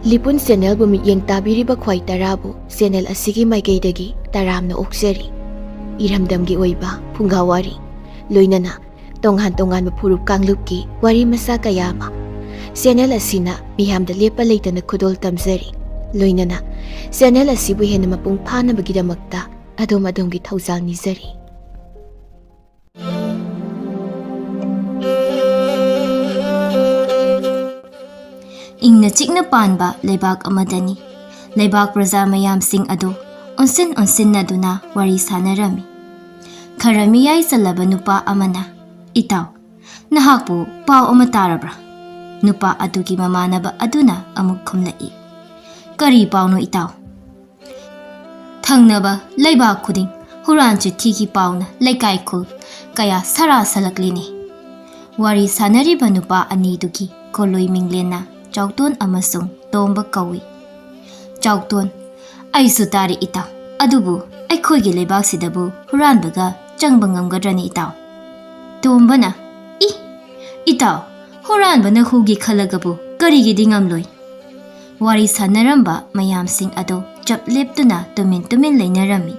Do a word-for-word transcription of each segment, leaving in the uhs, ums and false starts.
ꯂꯤꯄꯨꯟ ꯆꯦꯅꯦꯜꯕꯨ ꯃꯤꯠꯌꯦꯡ ꯇꯥꯕꯤꯔꯤꯕ ꯈ꯭ꯋꯥꯏ ꯇꯔꯥꯕꯨ ꯆꯦꯅꯦꯜ ꯑꯁꯤꯒꯤ ꯃꯥꯏꯀꯩꯗꯒꯤ ꯇꯔꯥꯝꯅ ꯑꯣꯛꯆꯔꯤ꯫ ꯏꯔꯝꯗꯝꯒꯤ ꯑꯣꯏꯕ ꯐꯨꯡꯒꯥ ꯋꯥꯔꯤ, ꯂꯣꯏꯅꯅ ꯇꯣꯉꯥꯟ ꯇꯣꯉꯥꯟꯕ ꯐꯨꯔꯨꯞ ꯀꯥꯡꯂꯨꯞꯀꯤ ꯋꯥꯔꯤ ꯃꯆꯥ ꯀꯌꯥ ꯑꯃ ꯆꯦꯅꯦꯜ ꯑꯁꯤꯅ ꯃꯤꯌꯥꯝꯗ ꯂꯦꯞꯄ ꯂꯩꯇꯅ ꯈꯨꯗꯣꯜ ꯇꯝꯖꯔꯤ꯫ ꯂꯣꯏꯅꯅ ꯆꯦꯅꯦꯜ ꯑꯁꯤꯕꯨ ꯍꯦꯟꯅ ꯃꯄꯨꯡ ꯐꯥꯅꯕꯒꯤꯗꯃꯛꯇ ꯑꯗꯣꯝ ꯑꯗꯣꯝꯒꯤ ꯊꯧꯖꯥꯜ ꯅꯤꯖꯔꯤ꯫ ꯏꯪꯅ ꯆꯤꯛꯅ ꯄꯥꯟꯕ ꯂꯩꯕꯥꯛ ꯑꯃꯗꯅꯤ꯫ ꯂꯩꯕꯥꯛ ꯄ꯭ꯔꯖꯥ ꯃꯌꯥꯝꯁꯤꯡ ꯑꯗꯨ ꯑꯣꯟꯁꯤꯟ ꯑꯣꯟꯁꯤꯟꯅꯗꯨꯅ ꯋꯥꯔꯤ ꯁꯥꯅꯔꯝꯃꯤ꯫ ꯈꯔ ꯃꯤꯌꯥꯏ ꯆꯜꯂꯕ ꯅꯨꯄꯥ ꯑꯃꯅ, "ꯏꯇꯥꯎ, ꯅꯍꯥꯛꯄꯨ ꯄꯥꯎ ꯑꯃ ꯇꯥꯔꯕ꯭ꯔꯥ?" ꯅꯨꯄꯥ ꯑꯗꯨꯒꯤ ꯃꯃꯥꯟꯅꯕ ꯑꯗꯨꯅ ꯑꯃꯨꯛ ꯈꯨꯝꯂꯛꯏ, "ꯀꯔꯤ ꯄꯥꯎꯅꯣ, ꯏꯇꯥꯎ?" "ꯊꯪꯅꯕ ꯂꯩꯕꯥꯛ ꯈꯨꯗꯤꯡ ꯍꯨꯔꯥꯟ ꯆꯤꯊꯤꯒꯤ ꯄꯥꯎꯅ ꯂꯩꯀꯥꯏ ꯈꯨꯜ ꯀꯌꯥ ꯁꯔꯥ ꯁꯂꯛꯂꯤꯅꯤ꯫" ꯋꯥꯔꯤ ꯁꯥꯅꯔꯤꯕ ꯅꯨꯄꯥ ꯑꯅꯤꯗꯨꯒꯤ ꯀꯣꯂꯣꯏ ꯃꯤꯡꯂꯦꯟꯅ ꯆꯥꯎꯇꯣꯟ ꯑꯃꯁꯨꯡ ꯇꯣꯝꯕ ꯀꯧꯏ꯫ ꯆꯥꯎꯇꯣꯟ, "ꯑꯩꯁꯨ ꯇꯥꯔꯦ, ꯏꯇꯥꯎ꯫ ꯑꯗꯨꯕꯨ ꯑꯩꯈꯣꯏꯒꯤ ꯂꯩꯕꯥꯛꯁꯤꯗꯕꯨ ꯍꯨꯔꯥꯟꯕꯒ ꯆꯪꯕ ꯉꯝꯒꯗ꯭ꯔꯅꯤ, ꯏꯇꯥꯎ?" ꯇꯣꯝꯕꯅ, "ꯏ, ꯏꯇꯥꯎ, ꯍꯨꯔꯥꯟꯕꯅ ꯍꯨꯒꯦ ꯈꯜꯂꯒꯕꯨ ꯀꯔꯤꯒꯤꯗꯤ ꯉꯝꯂꯣꯏ?" ꯋꯥꯔꯤ ꯁꯥꯟꯅꯔꯝꯕ ꯃꯌꯥꯝꯁꯤꯡ ꯑꯗꯨ ꯆꯞ ꯂꯦꯞꯇꯨꯅ ꯇꯨꯃꯤꯟ ꯇꯨꯃꯤꯟ ꯂꯩꯅꯔꯝꯃꯤ꯫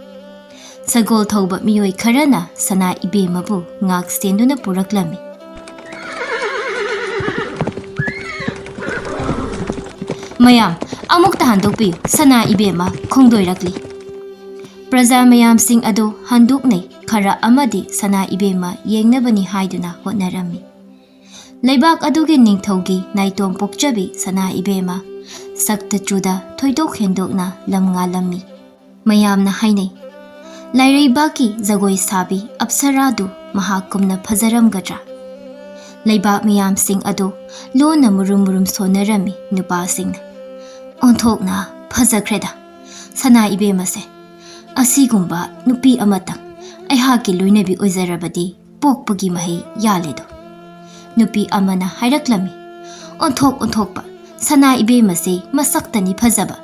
ꯁꯒꯣꯜ ꯊꯧꯕ ꯃꯤꯑꯣꯏ ꯈꯔꯅ ꯁꯅꯥ ꯏꯕꯦꯝꯃꯕꯨ ꯉꯥꯛ ꯁꯦꯟꯗꯨꯅ ꯄꯨꯔꯛꯂꯝꯃꯤ꯫ "ꯃꯌꯥꯝ, ꯑꯃꯨꯛꯇ ꯍꯟꯗꯣꯛꯄꯤꯌꯨ, ꯁꯅꯥ ꯏꯕꯦꯝꯃ ꯈꯣꯡꯗꯣꯏꯔꯛꯂꯤ꯫" ꯄ꯭ꯔꯖꯥ ꯃꯌꯥꯝꯁꯤꯡ ꯑꯗꯨ ꯍꯟꯗꯣꯛꯅꯩ, ꯈꯔ ꯑꯃꯗꯤ ꯁꯅꯥ ꯏꯕꯦꯝꯃ ꯌꯦꯡꯅꯕꯅꯤ ꯍꯥꯏꯗꯨꯅ ꯍꯣꯠꯅꯔꯝꯃꯤ꯫ ꯂꯩꯕꯥꯛ ꯑꯗꯨꯒꯤ ꯅꯤꯡꯊꯧꯒꯤ ꯅꯥꯏꯇꯣꯝ ꯄꯣꯛꯆꯕꯤ ꯁꯅꯥ ꯏꯕꯦꯝꯃ ꯁꯛꯇ ꯆꯨꯗ ꯊꯣꯏꯗꯣꯛ ꯍꯦꯟꯗꯣꯛꯅ ꯂꯝ ꯉꯥꯜꯂꯝꯃꯤ꯫ ꯃꯌꯥꯝꯅ ꯍꯥꯏꯅꯩ, ꯂꯥꯏꯔꯩꯕꯥꯛꯀꯤ ꯖꯒꯣꯏ ꯁꯥꯕꯤ ꯑꯞꯁꯔꯥꯗꯨ ꯃꯍꯥꯛꯀꯨꯝꯅ ꯐꯖꯔꯝꯒꯗ꯭ꯔꯥ? ꯂꯩꯕꯥꯛ ꯃꯌꯥꯝꯁꯤꯡ ꯑꯗꯨ ꯂꯣꯟꯅ ꯃꯨꯔꯨꯝ ꯃꯨꯔꯨꯝ ꯁꯣꯟꯅꯔꯝꯃꯤ ꯅꯨꯄꯥꯁꯤꯡꯅ꯫ "ꯑꯣꯟꯊꯣꯛꯅ ꯐꯖꯈ꯭ꯔꯦꯗ ꯁꯅꯥ ꯏꯕꯦꯝꯃꯁꯦ꯫ ꯑꯁꯤꯒꯨꯝꯕ ꯅꯨꯄꯤ ꯑꯃꯇꯪ ꯑꯩꯍꯥꯛꯀꯤ ꯂꯣꯏꯅꯕꯤ ꯑꯣꯏꯖꯔꯕꯗꯤ ꯄꯣꯛꯄꯒꯤ ꯃꯍꯩ ꯌꯥꯜꯂꯦꯗꯣ꯫" ꯅꯨꯄꯤ ꯑꯃꯅ ꯍꯥꯏꯔꯛꯂꯝꯃꯤ, "ꯑꯣꯟꯊꯣꯛ ꯑꯣꯟꯊꯣꯛꯄ, ꯁꯅꯥ ꯏꯕꯦꯝꯃꯁꯦ ꯃꯁꯛꯇꯅꯤ ꯐꯖꯕ,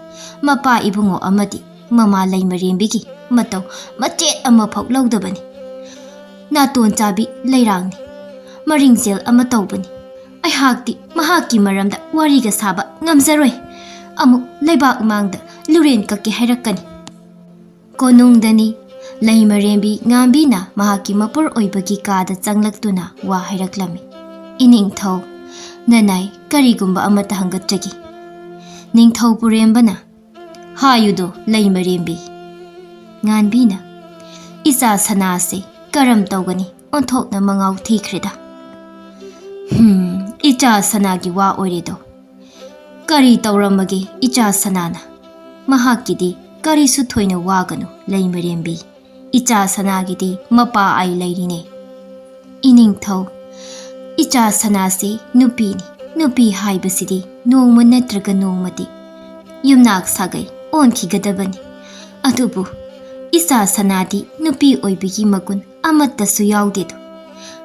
ꯃꯄꯥ ꯏꯕꯨꯡꯉꯣ ꯑꯃꯗꯤ ꯃꯃꯥ ꯂꯩꯃꯔꯦꯝꯕꯤꯒꯤ ꯃꯇꯧ ꯃꯆꯦꯠ ꯑꯃꯐꯥꯎ ꯂꯧꯗꯕꯅꯤ꯫ ꯅꯥꯇꯣꯟ ꯆꯥꯕꯤ ꯂꯩꯔꯥꯡꯅꯤ, ꯃꯔꯤꯡꯖꯦꯜ ꯑꯃ ꯇꯧꯕꯅꯤ꯫ ꯑꯩꯍꯥꯛꯇꯤ ꯃꯍꯥꯛꯀꯤ ꯃꯔꯝꯗ ꯋꯥꯔꯤꯒ ꯁꯥꯕ ꯉꯝꯖꯔꯣꯏ꯫" ꯑꯃꯨꯛ ꯂꯩꯕꯥꯛ ꯃꯥꯡꯗ ꯂꯨꯔꯦꯟ ꯀꯛꯀꯦ ꯍꯥꯏꯔꯛꯀꯅꯤ꯫ ꯀꯣꯅꯨꯡꯗꯅꯤ ꯂꯩꯃꯔꯦꯝꯕꯤ ꯉꯥꯝꯕꯤꯅ ꯃꯍꯥꯛꯀꯤ ꯃꯄꯨꯔ ꯑꯣꯏꯕꯒꯤ ꯀꯥꯗ ꯆꯪꯂꯛꯇꯨꯅ ꯋꯥ ꯍꯥꯏꯔꯛꯂꯝꯃꯤ꯫ "ꯏꯅꯤꯡꯊꯧ, ꯅꯅꯥꯏ ꯀꯔꯤꯒꯨꯝꯕ ꯑꯃꯠꯇ ꯍꯪꯒꯠꯆꯒꯦ꯫" ꯅꯤꯡꯊꯧ ꯄꯨꯔꯦꯝꯕꯅ, "ꯍꯥꯏꯌꯨꯗꯣ ꯂꯩꯃꯔꯦꯝꯕꯤ꯫" ꯉꯥꯟꯕꯤꯅ, "ꯏꯆꯥ ꯁꯅꯥꯁꯦ ꯀꯔꯝ ꯇꯧꯒꯅꯤ? ꯑꯣꯟꯊꯣꯛꯅ ꯃꯉꯥꯎ ꯊꯤꯈ꯭ꯔꯦꯗ꯫" "ꯍꯝ, ꯏꯆꯥ ꯁꯅꯥꯒꯤ ꯋꯥ ꯑꯣꯏꯔꯦꯗꯣ꯫ ꯀꯔꯤ ꯇꯧꯔꯝꯃꯒꯦ ꯏꯆꯥ ꯁꯅꯥꯅ? ꯃꯍꯥꯛꯀꯤꯗꯤ ꯀꯔꯤꯁꯨ ꯊꯣꯏꯅ ꯋꯥꯒꯅꯨ ꯂꯩꯃꯔꯦꯝꯕꯤ꯫ ꯏꯆꯥ ꯁꯅꯥꯒꯤꯗꯤ ꯃꯄꯥ ꯑꯩ ꯂꯩꯔꯤꯅꯦ꯫" "ꯏꯅꯤꯡꯊꯧ, ꯏꯆꯥ ꯁꯅꯥꯁꯤ ꯅꯨꯄꯤꯅꯤ꯫ ꯅꯨꯄꯤ ꯍꯥꯏꯕꯁꯤꯗꯤ ꯅꯣꯡꯃ ꯅꯠꯇ꯭ꯔꯒ ꯅꯣꯡꯃꯗꯤ ꯌꯨꯝꯅꯥꯛ ꯁꯥꯒꯩ ꯑꯣꯟꯈꯤꯒꯗꯕꯅꯤ꯫ ꯑꯗꯨꯕꯨ ꯏꯆꯥ ꯁꯅꯥꯗꯤ ꯅꯨꯄꯤ ꯑꯣꯏꯕꯒꯤ ꯃꯒꯨꯟ ꯑꯃꯠꯇꯁꯨ ꯌꯥꯎꯗꯦꯗꯣ꯫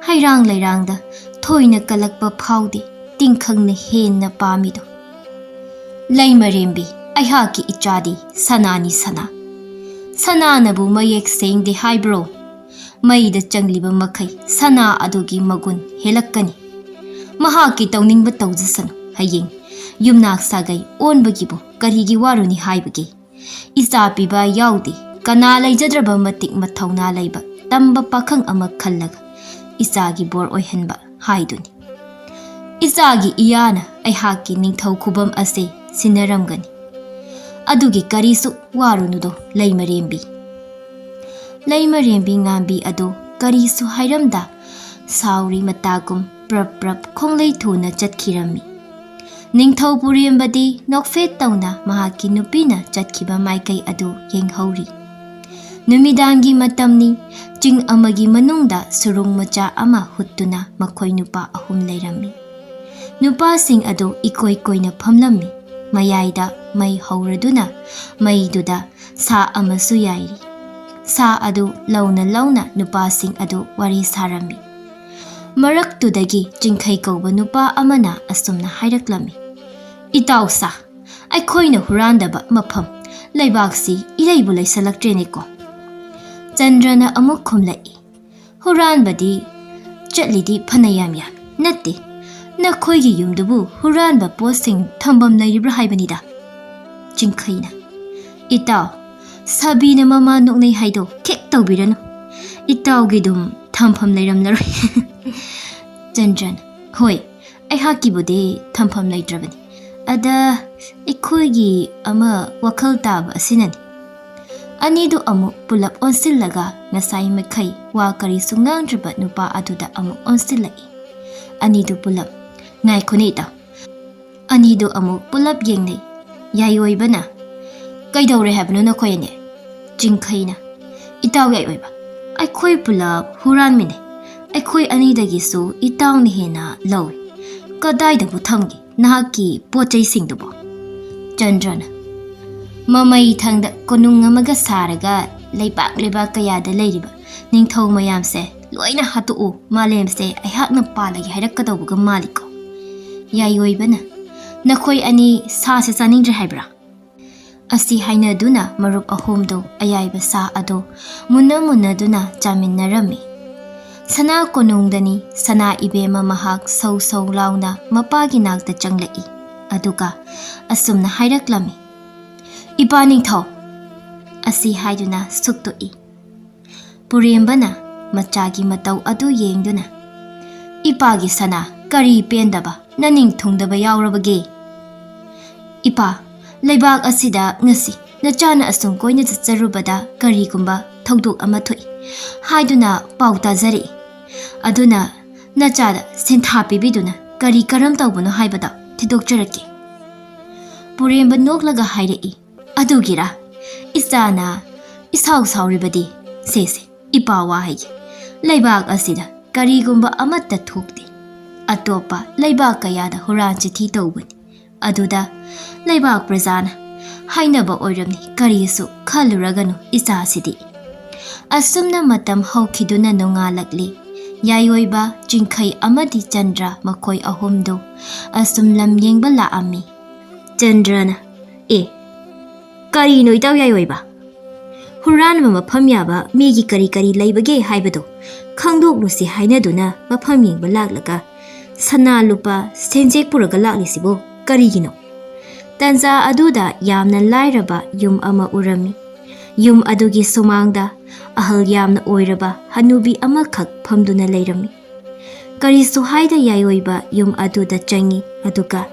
ꯍꯩꯔꯥꯡ ꯂꯩꯔꯥꯡꯗ ꯊꯣꯏꯅ ꯀꯜꯂꯛꯄ ꯐꯥꯎꯗꯦ, ꯇꯤꯡꯈꯪꯅ ꯍꯦꯟꯅ ꯄꯥꯝꯃꯤꯗꯣ꯫" "ꯂꯩꯃꯔꯦꯝꯕꯤ, ꯑꯩꯍꯥꯛꯀꯤ ꯏꯆꯥꯗꯤ ꯁꯅꯥꯅꯤ ꯁꯅꯥ꯫ ꯁꯅꯥꯅꯕꯨ ꯃꯌꯦꯛ ꯁꯦꯡꯗꯦ ꯍꯥꯏꯕ꯭ꯔꯣ? ꯃꯩꯗ ꯆꯪꯂꯤꯕ ꯃꯈꯩ ꯁꯅꯥ ꯑꯗꯨꯒꯤ ꯃꯒꯨꯟ ꯍꯦꯜꯂꯛꯀꯅꯤ꯫ ꯃꯍꯥꯛꯀꯤ ꯇꯧꯅꯤꯡꯕ ꯇꯧꯖꯁꯅꯨ꯫ ꯍꯌꯦꯡ ꯌꯨꯝꯅꯥꯛ ꯁꯥꯒꯩ ꯑꯣꯟꯕꯒꯤꯕꯨ ꯀꯔꯤꯒꯤ ꯋꯥꯔꯨꯅꯤ ꯍꯥꯏꯕꯒꯦ? ꯏꯆꯥ ꯄꯤꯕ ꯌꯥꯎꯗꯦ, ꯀꯅꯥ ꯂꯩꯖꯗ꯭ꯔꯕ ꯃꯇꯤꯛ ꯃꯊꯧꯅꯥ ꯂꯩꯕ ꯇꯝꯕ ꯄꯥꯈꯪ ꯑꯃ ꯈꯜꯂꯒ ꯏꯆꯥꯒꯤ ꯕꯣꯔ ꯑꯣꯏꯍꯟꯕ ꯍꯥꯏꯗꯨꯅꯤ꯫ ꯏꯆꯥꯒꯤ ꯏꯌꯥꯅ ꯑꯩꯍꯥꯛꯀꯤ ꯅꯤꯡꯊꯧ ꯈꯨꯕꯝ ꯑꯁꯦ ꯁꯤꯟꯅꯔꯝꯒꯅꯤ꯫ ꯑꯗꯨꯒꯤ ꯀꯔꯤꯁꯨ ꯋꯥꯔꯨꯅꯨꯗꯣ ꯂꯩꯃꯔꯦꯝꯕꯤ꯫" ꯂꯩꯃꯔꯦꯝꯕꯤ ꯉꯥꯝꯕꯤ ꯑꯗꯨ ꯀꯔꯤꯁꯨ ꯍꯥꯏꯔꯝꯗ ꯁꯥꯎꯔꯤ ꯃꯇꯥꯒꯨꯝ ꯄ꯭ꯔꯞ ꯄ꯭ꯔꯞ ꯈꯣꯡꯂꯩ ꯊꯨꯅ ꯆꯠꯈꯤꯔꯝꯃꯤ꯫ ꯅꯤꯡꯊꯧ ꯄꯨꯔꯦꯝꯕꯗꯤ ꯅꯣꯛꯐꯦꯠ ꯇꯧꯅ ꯃꯍꯥꯛꯀꯤ ꯅꯨꯄꯤꯅ ꯆꯠꯈꯤꯕ ꯃꯥꯏꯀꯩ ꯑꯗꯨ ꯌꯦꯡꯍꯧꯔꯤ꯫ ꯅꯨꯃꯤꯗꯥꯡꯒꯤ ꯃꯇꯝꯅꯤ꯫ ꯆꯤꯡ ꯑꯃꯒꯤ ꯃꯅꯨꯡꯗ ꯁꯨꯔꯨꯡ ꯃꯆꯥ ꯑꯃ ꯍꯨꯠꯇꯨꯅ ꯃꯈꯣꯏ ꯅꯨꯄꯥ ꯑꯍꯨꯝ ꯂꯩꯔꯝꯃꯤ꯫ ꯅꯨꯄꯥꯁꯤꯡ ꯑꯗꯨ ꯏꯀꯣꯏ ꯀꯣꯏꯅ ꯐꯝꯂꯝꯃꯤ꯫ ꯃꯌꯥꯏꯗ ꯃꯩ ꯍꯧꯔꯗꯨꯅ ꯃꯩꯗꯨꯗ ꯁꯥ ꯑꯃꯁꯨ ꯌꯥꯏꯔꯤ꯫ ꯁꯥ ꯑꯗꯨ ꯂꯧꯅ ꯂꯧꯅ ꯅꯨꯄꯥꯁꯤꯡ ꯑꯗꯨ ꯋꯥꯔꯤ ꯁꯥꯔꯝꯃꯤ꯫ ꯃꯔꯛꯇꯨꯗꯒꯤ ꯆꯤꯡꯈꯩ ꯀꯧꯕ ꯅꯨꯄꯥ ꯑꯃꯅ ꯑꯁꯨꯝꯅ ꯍꯥꯏꯔꯛꯂꯝꯃꯤ, "ꯏꯇꯥꯎ ꯁꯥ, ꯑꯩꯈꯣꯏꯅ ꯍꯨꯔꯥꯟꯗꯕ ꯃꯐꯝ ꯂꯩꯕꯥꯛꯁꯤ ꯏꯔꯩꯕꯨ ꯂꯩꯁꯜꯂꯛꯇ꯭ꯔꯦꯅꯦꯀꯣ꯫ ꯆꯟꯗ꯭ꯔꯅ ꯑꯃꯨꯛ ꯈꯨꯝꯂꯛꯏ, "ꯍꯨꯔꯥꯟꯕꯗꯤ ꯆꯠꯂꯤꯗꯤ ꯐꯅ ꯌꯥꯝ ꯌꯥꯝ ꯅꯠꯇꯦ, ꯅꯈꯣꯏꯒꯤ ꯌꯨꯝꯗꯨꯕꯨ ꯍꯨꯔꯥꯟꯕ ꯄꯣꯠꯁꯤꯡ ꯊꯝꯐꯝ ꯂꯩꯔꯤꯕ꯭ꯔꯥ ꯍꯥꯏꯕꯅꯤꯗ?" ꯆꯤꯡꯈꯩꯅ, "ꯏꯇꯥꯎ, ꯁꯥꯕꯤꯅ ꯃꯃꯥ ꯅꯣꯛꯅꯩ ꯍꯥꯏꯗꯣ ꯈꯦꯛ ꯇꯧꯕꯤꯔꯅꯨ꯫ ꯏꯇꯥꯎꯒꯤꯗꯨꯝ ꯊꯝꯐꯝ ꯂꯩꯔꯝꯂꯔꯣꯏ꯫" ꯆꯟꯗ꯭ꯔꯅ, "ꯍꯣꯏ, ꯑꯩꯍꯥꯛꯀꯤꯕꯨꯗꯤ ꯊꯝꯐꯝ ꯂꯩꯇ꯭ꯔꯕꯅꯤ꯫ ꯑꯗ ꯑꯩꯈꯣꯏꯒꯤ ꯑꯃ ꯋꯥꯈꯜ ꯇꯥꯕ ꯑꯁꯤꯅꯅꯤ꯫" ꯑꯅꯤꯗꯨ ꯑꯃꯨꯛ ꯄꯨꯂꯞ ꯑꯣꯟꯁꯤꯜꯂꯒ ꯉꯁꯥꯏ ꯃꯈꯩ ꯋꯥ ꯀꯔꯤꯁꯨ ꯉꯥꯡꯗ꯭ꯔꯕ ꯅꯨꯄꯥ ꯑꯗꯨꯗ ꯑꯃꯨꯛ ꯑꯣꯟꯁꯤꯜꯂꯛꯏ꯫ ꯑꯅꯤꯗꯨ ꯄꯨꯂꯞ, "ꯉꯥꯏꯈꯣꯅꯦ ꯏꯇꯥꯎ꯫" ꯑꯅꯤꯗꯨ ꯑꯃꯨꯛ ꯄꯨꯂꯞ ꯌꯦꯡꯅꯩ꯫ ꯌꯥꯏꯑꯣꯏꯕꯅ, "ꯀꯩꯗꯧꯔꯦ ꯍꯥꯏꯕꯅꯣ ꯅꯈꯣꯏ ꯑꯅꯤ?" ꯆꯤꯡꯈꯩꯅ, "ꯏꯇꯥꯎ ꯌꯥꯏꯑꯣꯏꯕ, ꯑꯩꯈꯣꯏ ꯄꯨꯂꯞ ꯍꯨꯔꯥꯟꯃꯤꯅꯦ꯫ ꯑꯩꯈꯣꯏ ꯑꯅꯤꯗꯒꯤꯁꯨ ꯏꯇꯥꯎꯅ ꯍꯦꯟꯅ ꯂꯧꯏ꯫ ꯀꯗꯥꯏꯗꯕꯨ ꯊꯝꯒꯦ ꯅꯍꯥꯛꯀꯤ ꯄꯣꯠ ꯆꯩꯁꯤꯡꯗꯨꯕꯣ?" ꯆꯟꯗ꯭ꯔꯅ, "ꯃꯃꯩ ꯊꯪꯗ ꯀꯣꯅꯨꯡ ꯑꯃꯒ ꯁꯥꯔꯒ ꯂꯩꯕꯥꯛ ꯂꯩꯕꯥꯛ ꯀꯌꯥꯗ ꯂꯩꯔꯤꯕ ꯅꯤꯡꯊꯧ ꯃꯌꯥꯝꯁꯦ ꯂꯣꯏꯅ ꯍꯥꯠꯇꯣꯛꯎ, ꯃꯥꯂꯦꯝꯁꯦ ꯑꯩꯍꯥꯛꯅ ꯄꯥꯜꯂꯒꯦ ꯍꯥꯏꯔꯛꯀꯗꯧꯕꯒ ꯃꯥꯜꯂꯤꯀꯣ꯫" ꯌꯥꯏꯑꯣꯏꯕꯅ, "ꯅꯈꯣꯏ ꯑꯅꯤ ꯁꯥꯁꯦ ꯆꯥꯅꯤꯡꯗ꯭ꯔꯦ ꯍꯥꯏꯕ꯭ꯔꯥ?" ꯑꯁꯤ ꯍꯥꯏꯅꯗꯨꯅ ꯃꯔꯨꯞ ꯑꯍꯨꯝꯗꯨ ꯑꯌꯥꯏꯕ ꯁꯥ ꯑꯗꯨ ꯃꯨꯟꯅ ꯃꯨꯟꯅꯗꯨꯅ ꯆꯥꯃꯤꯟꯅꯔꯝꯃꯤ꯫ ꯁꯅꯥ ꯀꯣꯅꯨꯡꯗꯅꯤ ꯁꯅꯥ ꯏꯕꯦꯝꯃ ꯃꯍꯥꯛ ꯁꯧ ꯁꯧ ꯂꯥꯎꯅ ꯃꯄꯥꯒꯤ ꯅꯥꯛꯇ ꯆꯪꯂꯛꯏ꯫ ꯑꯗꯨꯒ ꯑꯁꯨꯝꯅ ꯍꯥꯏꯔꯛꯂꯝꯃꯤ, "ꯏꯄꯥ ꯅꯤꯡꯊꯧ!" ꯑꯁꯤ ꯍꯥꯏꯗꯨꯅ ꯁꯨꯛꯇꯣꯛꯏ꯫ ꯄꯨꯔꯦꯝꯕꯅ ꯃꯆꯥꯒꯤ ꯃꯇꯧ ꯑꯗꯨ ꯌꯦꯡꯗꯨꯅ, "ꯏꯄꯥꯒꯤ ꯁꯅꯥ, ꯀꯔꯤ ꯄꯦꯟꯗꯕ, ꯅꯅꯤꯡ ꯊꯨꯡꯗꯕ ꯌꯥꯎꯔꯕꯒꯦ?" "ꯏꯄꯥ, ꯂꯩꯕꯥꯛ ꯑꯁꯤꯗ ꯉꯁꯤ ꯅꯆꯥꯅ ꯑꯁꯨꯝ ꯀꯣꯏꯅ ꯆꯠꯆꯔꯨꯕꯗ ꯀꯔꯤꯒꯨꯝꯕ ꯊꯧꯗꯣꯛ ꯑꯃ ꯊꯣꯛꯏ ꯍꯥꯏꯗꯨꯅ ꯄꯥꯎ ꯇꯥꯖꯔꯛꯏ꯫ ꯑꯗꯨꯅ ꯅꯆꯥꯗ ꯁꯦꯟꯊꯥ ꯄꯤꯕꯤꯗꯨꯅ ꯀꯔꯤ ꯀꯔꯝ ꯇꯧꯕꯅꯣ ꯍꯥꯏꯕꯗꯣ ꯊꯤꯗꯣꯛꯆꯔꯛꯀꯦ꯫" ꯄꯨꯔꯦꯝꯕ ꯅꯣꯛꯂꯒ ꯍꯥꯏꯔꯛꯏ, "ꯑꯗꯨꯒꯤꯔꯥ ꯏꯆꯥꯅ ꯏꯁꯥꯎ ꯁꯥꯎꯔꯤꯕꯗꯤ? ꯁꯦꯁꯦ, ꯏꯄꯥ ꯋꯥ ꯍꯥꯏꯒꯦ, ꯂꯩꯕꯥꯛ ꯑꯁꯤꯗ ꯀꯔꯤꯒꯨꯝꯕ ꯑꯃꯠꯇ ꯊꯣꯛꯇꯦ꯫ ꯑꯇꯣꯞꯄ ꯂꯩꯕꯥꯛ ꯀꯌꯥꯗ ꯍꯨꯔꯥꯟ ꯆꯤꯊꯤ ꯇꯧꯕꯅꯤ꯫ ꯑꯗꯨꯗ ꯂꯩꯕꯥꯛ ꯄ꯭ꯔꯖꯥꯅ ꯍꯥꯏꯅꯕ ꯑꯣꯏꯔꯝꯅꯤ, ꯀꯔꯤꯁꯨ ꯈꯜꯂꯨꯔꯒꯅꯨ ꯏꯆꯥꯁꯤꯗꯤ꯫" ꯑꯁꯨꯝꯅ ꯃꯇꯝ ꯍꯧꯈꯤꯗꯨꯅ ꯅꯣꯡꯉꯥꯜꯂꯛꯂꯤ꯫ ꯌꯥꯏꯑꯣꯏꯕ, ꯆꯤꯡꯈꯩ ꯑꯃꯗꯤ ꯆꯟꯗ꯭ꯔ ꯃꯈꯣꯏ ꯑꯍꯨꯝꯗꯨ ꯑꯁꯨꯝ ꯂꯝ ꯌꯦꯡꯕ ꯂꯥꯛꯑꯝꯃꯤ꯫ ꯆꯟꯗ꯭ꯔꯅ, "ꯑꯦ, ꯀꯔꯤꯅꯣ ꯏꯇꯥꯎ ꯌꯥꯏꯑꯣꯏꯕ? ꯍꯨꯔꯥꯟꯕ ꯃꯐꯝ ꯌꯥꯕ ꯃꯤꯒꯤ ꯀꯔꯤ ꯀꯔꯤ ꯂꯩꯕꯒꯦ ꯍꯥꯏꯕꯗꯣ ꯈꯪꯗꯣꯛꯂꯨꯁꯤ ꯍꯥꯏꯅꯗꯨꯅ ꯃꯐꯝ ꯌꯦꯡꯕ ꯂꯥꯛꯂꯒ ꯁꯅꯥ ꯂꯨꯄꯥ ꯁꯦꯟꯖꯦꯛ ꯄꯨꯔꯒ ꯂꯥꯛꯂꯤꯁꯤꯕꯨ ꯀꯔꯤꯒꯤꯅꯣ?" ꯇꯟꯖꯥ ꯑꯗꯨꯗ ꯌꯥꯝꯅ ꯂꯥꯏꯔꯕ ꯌꯨꯝ ꯑꯃ ꯎꯔꯝꯃꯤ꯫ ꯌꯨꯝ ꯑꯗꯨꯒꯤ ꯁꯨꯃꯥꯡꯗ ꯑꯍꯜ ꯌꯥꯝꯅ ꯑꯣꯏꯔꯕ ꯍꯅꯨꯕꯤ ꯑꯃꯈꯛ ꯐꯝꯗꯨꯅ ꯂꯩꯔꯝꯃꯤ꯫ ꯀꯔꯤꯁꯨ ꯍꯥꯏꯗ ꯌꯥꯏꯑꯣꯏꯕ ꯌꯨꯝ ꯑꯗꯨꯗ ꯆꯪꯉꯤ, ꯑꯗꯨꯒ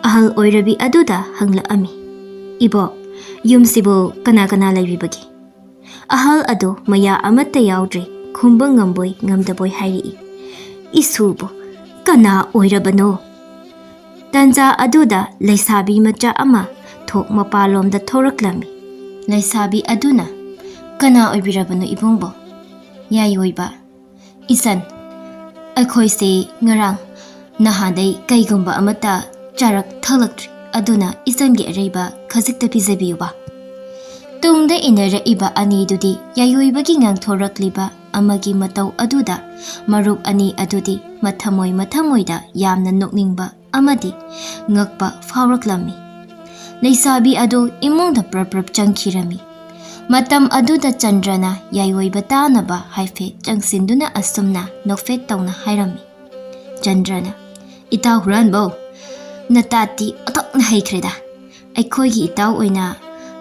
ꯑꯍꯜ ꯑꯣꯏꯔꯕꯤ ꯑꯗꯨꯗ ꯍꯪꯂꯛꯑꯝꯃꯤ, "ꯏꯕꯣꯛ, ꯌꯨꯝꯁꯤꯕꯨ ꯀꯅꯥ ꯀꯅꯥ ꯂꯩꯕꯤꯕꯒꯦ?" ꯑꯍꯜ ꯑꯗꯨ ꯃꯌꯥ ꯑꯃꯠꯇ ꯌꯥꯎꯗ꯭ꯔꯦ, ꯈꯨꯝꯕ ꯉꯝꯕꯣꯏ ꯉꯝꯗꯕꯣꯏ ꯍꯥꯏꯔꯛꯏ, "ꯏꯁꯨꯕꯨ ꯀꯅꯥ ꯑꯣꯏꯔꯕꯅꯣ?" ꯇꯟꯖꯥ ꯑꯗꯨꯗ ꯂꯩꯁꯥꯕꯤ ꯃꯆꯥ ꯑꯃ ꯊꯣꯛ ꯃꯄꯥꯟꯂꯣꯝꯗ ꯊꯣꯔꯛꯂꯝꯃꯤ꯫ ꯂꯩꯁꯥꯕꯤ ꯑꯗꯨꯅ, "ꯀꯅꯥ ꯑꯣꯏꯕꯤꯔꯕꯅꯣ ꯏꯕꯨꯡꯕꯣ?" ꯌꯥꯏꯑꯣꯏꯕ, "ꯏꯆꯟ, ꯑꯩꯈꯣꯏꯁꯦ ꯉꯔꯥꯡ ꯅꯍꯥꯟꯗꯩ ꯀꯩꯒꯨꯝꯕ ꯑꯃꯠꯇ ꯆꯥꯔꯛ ꯊꯛꯂꯛꯇ꯭ꯔꯤ, ꯑꯗꯨꯅ ꯏꯆꯟꯒꯤ ꯑꯔꯩꯕ ꯈꯖꯤꯛꯇ ꯄꯤꯖꯕꯤꯌꯨꯕ꯫" ꯇꯨꯡꯗ ꯏꯟꯅꯔꯛꯏꯕ ꯑꯅꯤꯗꯨꯗꯤ ꯌꯥꯏꯑꯣꯏꯕꯒꯤ ꯉꯥꯡꯊꯣꯔꯛꯂꯤꯕ ꯑꯃꯒꯤ ꯃꯇꯧ ꯑꯗꯨꯗ ꯃꯔꯨꯞ ꯑꯅꯤ ꯑꯗꯨꯗꯤ ꯃꯊꯃꯣꯏ ꯃꯊꯃꯣꯏꯗ ꯌꯥꯝꯅ ꯅꯣꯛꯅꯤꯡꯕ ꯑꯃꯗꯤ ꯉꯛꯄ ꯐꯥꯎꯔꯛꯂꯝꯃꯤ꯫ ꯂꯩꯁꯥꯕꯤ ꯑꯗꯨ ꯏꯃꯨꯡꯗ ꯄ꯭ꯔꯞ ꯄ꯭ꯔꯞ ꯆꯪꯈꯤꯔꯝꯃꯤ꯫ ꯃꯇꯝ ꯑꯗꯨꯗ ꯆꯟꯗ꯭ꯔꯅ ꯌꯥꯏꯑꯣꯏꯕ ꯇꯥꯅꯕ ꯍꯥꯏꯐꯦꯠ ꯆꯪꯁꯤꯟꯗꯨꯅ ꯑꯁꯨꯝꯅ ꯅꯣꯛꯐꯦꯠ ꯇꯧꯅ ꯍꯥꯏꯔꯝꯃꯤ꯫ ꯆꯟꯗ꯭ꯔꯅ, "ꯏꯇꯥꯎ ꯍꯨꯔꯥꯟꯕꯧ, ꯅꯇꯥꯠꯇꯤ ꯑꯣꯟꯊꯣꯛꯅ ꯍꯩꯈ꯭ꯔꯦꯗ꯫ ꯑꯩꯈꯣꯏꯒꯤ ꯏꯇꯥꯎ ꯑꯣꯏꯅ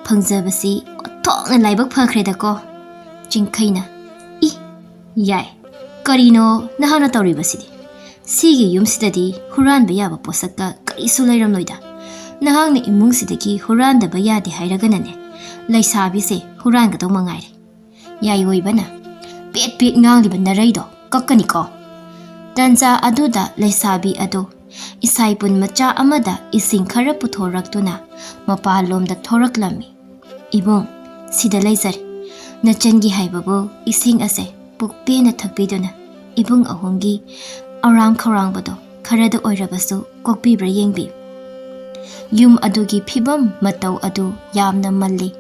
ꯐꯪꯖꯕꯁꯤ ꯑꯣꯟꯊꯣꯛꯅ ꯂꯥꯏꯕꯛ ꯐꯈ꯭ꯔꯦꯗꯀꯣ꯫" ꯆꯤꯡꯈꯩꯅ, "ꯏ, ꯌꯥꯏ, ꯀꯔꯤꯅꯣ ꯅꯍꯥꯛꯅ ꯇꯧꯔꯤꯕꯁꯤꯗꯤ? ꯁꯤꯒꯤ ꯌꯨꯝꯁꯤꯗꯗꯤ ꯍꯨꯔꯥꯟꯕ ꯌꯥꯕ ꯄꯣꯠꯁꯛꯀ ꯀꯔꯤꯁꯨ ꯂꯩꯔꯝꯂꯣꯏꯗ꯫ ꯅꯍꯥꯛꯅ ꯏꯃꯨꯡꯁꯤꯗꯒꯤ ꯍꯨꯔꯥꯟꯗꯕ ꯌꯥꯗꯦ ꯍꯥꯏꯔꯒꯅꯅꯦ, ꯂꯩꯁꯥꯕꯤꯁꯦ ꯍꯨꯔꯥꯟꯒꯗꯧ ꯃꯉꯥꯏꯔꯦ꯫" ꯌꯥꯏꯑꯣꯏꯕꯅ, "ꯄꯦꯠ ꯄꯦꯠ ꯉꯥꯡꯂꯤꯕ ꯅꯔꯩꯗꯣ ꯀꯛꯀꯅꯤꯀꯣ꯫" ꯇꯟꯖꯥ ꯑꯗꯨꯗ ꯂꯩꯁꯥꯕꯤ ꯑꯗꯨ ꯏꯁꯥꯏꯄꯨꯟ ꯃꯆꯥ ꯑꯃꯗ ꯏꯁꯤꯡ ꯈꯔ ꯄꯨꯊꯣꯔꯛꯇꯨꯅ ꯃꯄꯥꯟꯂꯣꯝꯗ ꯊꯣꯔꯛꯂꯝꯃꯤ꯫ "ꯏꯕꯨꯡ, ꯁꯤꯗ ꯂꯩꯖꯔꯦ꯫ ꯅꯆꯟꯒꯤ ꯍꯥꯏꯕꯕꯨ ꯏꯁꯤꯡ ꯑꯁꯦ ꯄꯨꯛ ꯄꯦꯟꯅ ꯊꯛꯄꯤꯗꯨꯅ ꯏꯕꯨꯡ ꯑꯍꯨꯝꯒꯤ ꯑꯔꯥꯝ ꯈꯧꯔꯥꯡꯕꯗꯣ ꯈꯔꯗ ꯑꯣꯏꯔꯕꯁꯨ ꯀꯣꯛꯄꯤꯕ꯭ꯔꯥ ꯌꯦꯡꯕꯤꯌꯨ꯫" ꯌꯨꯝ ꯑꯗꯨꯒꯤ ꯐꯤꯕꯝ ꯃꯇꯧ ꯑꯗꯨ ꯌꯥꯝꯅ ꯃꯜꯂꯤ꯫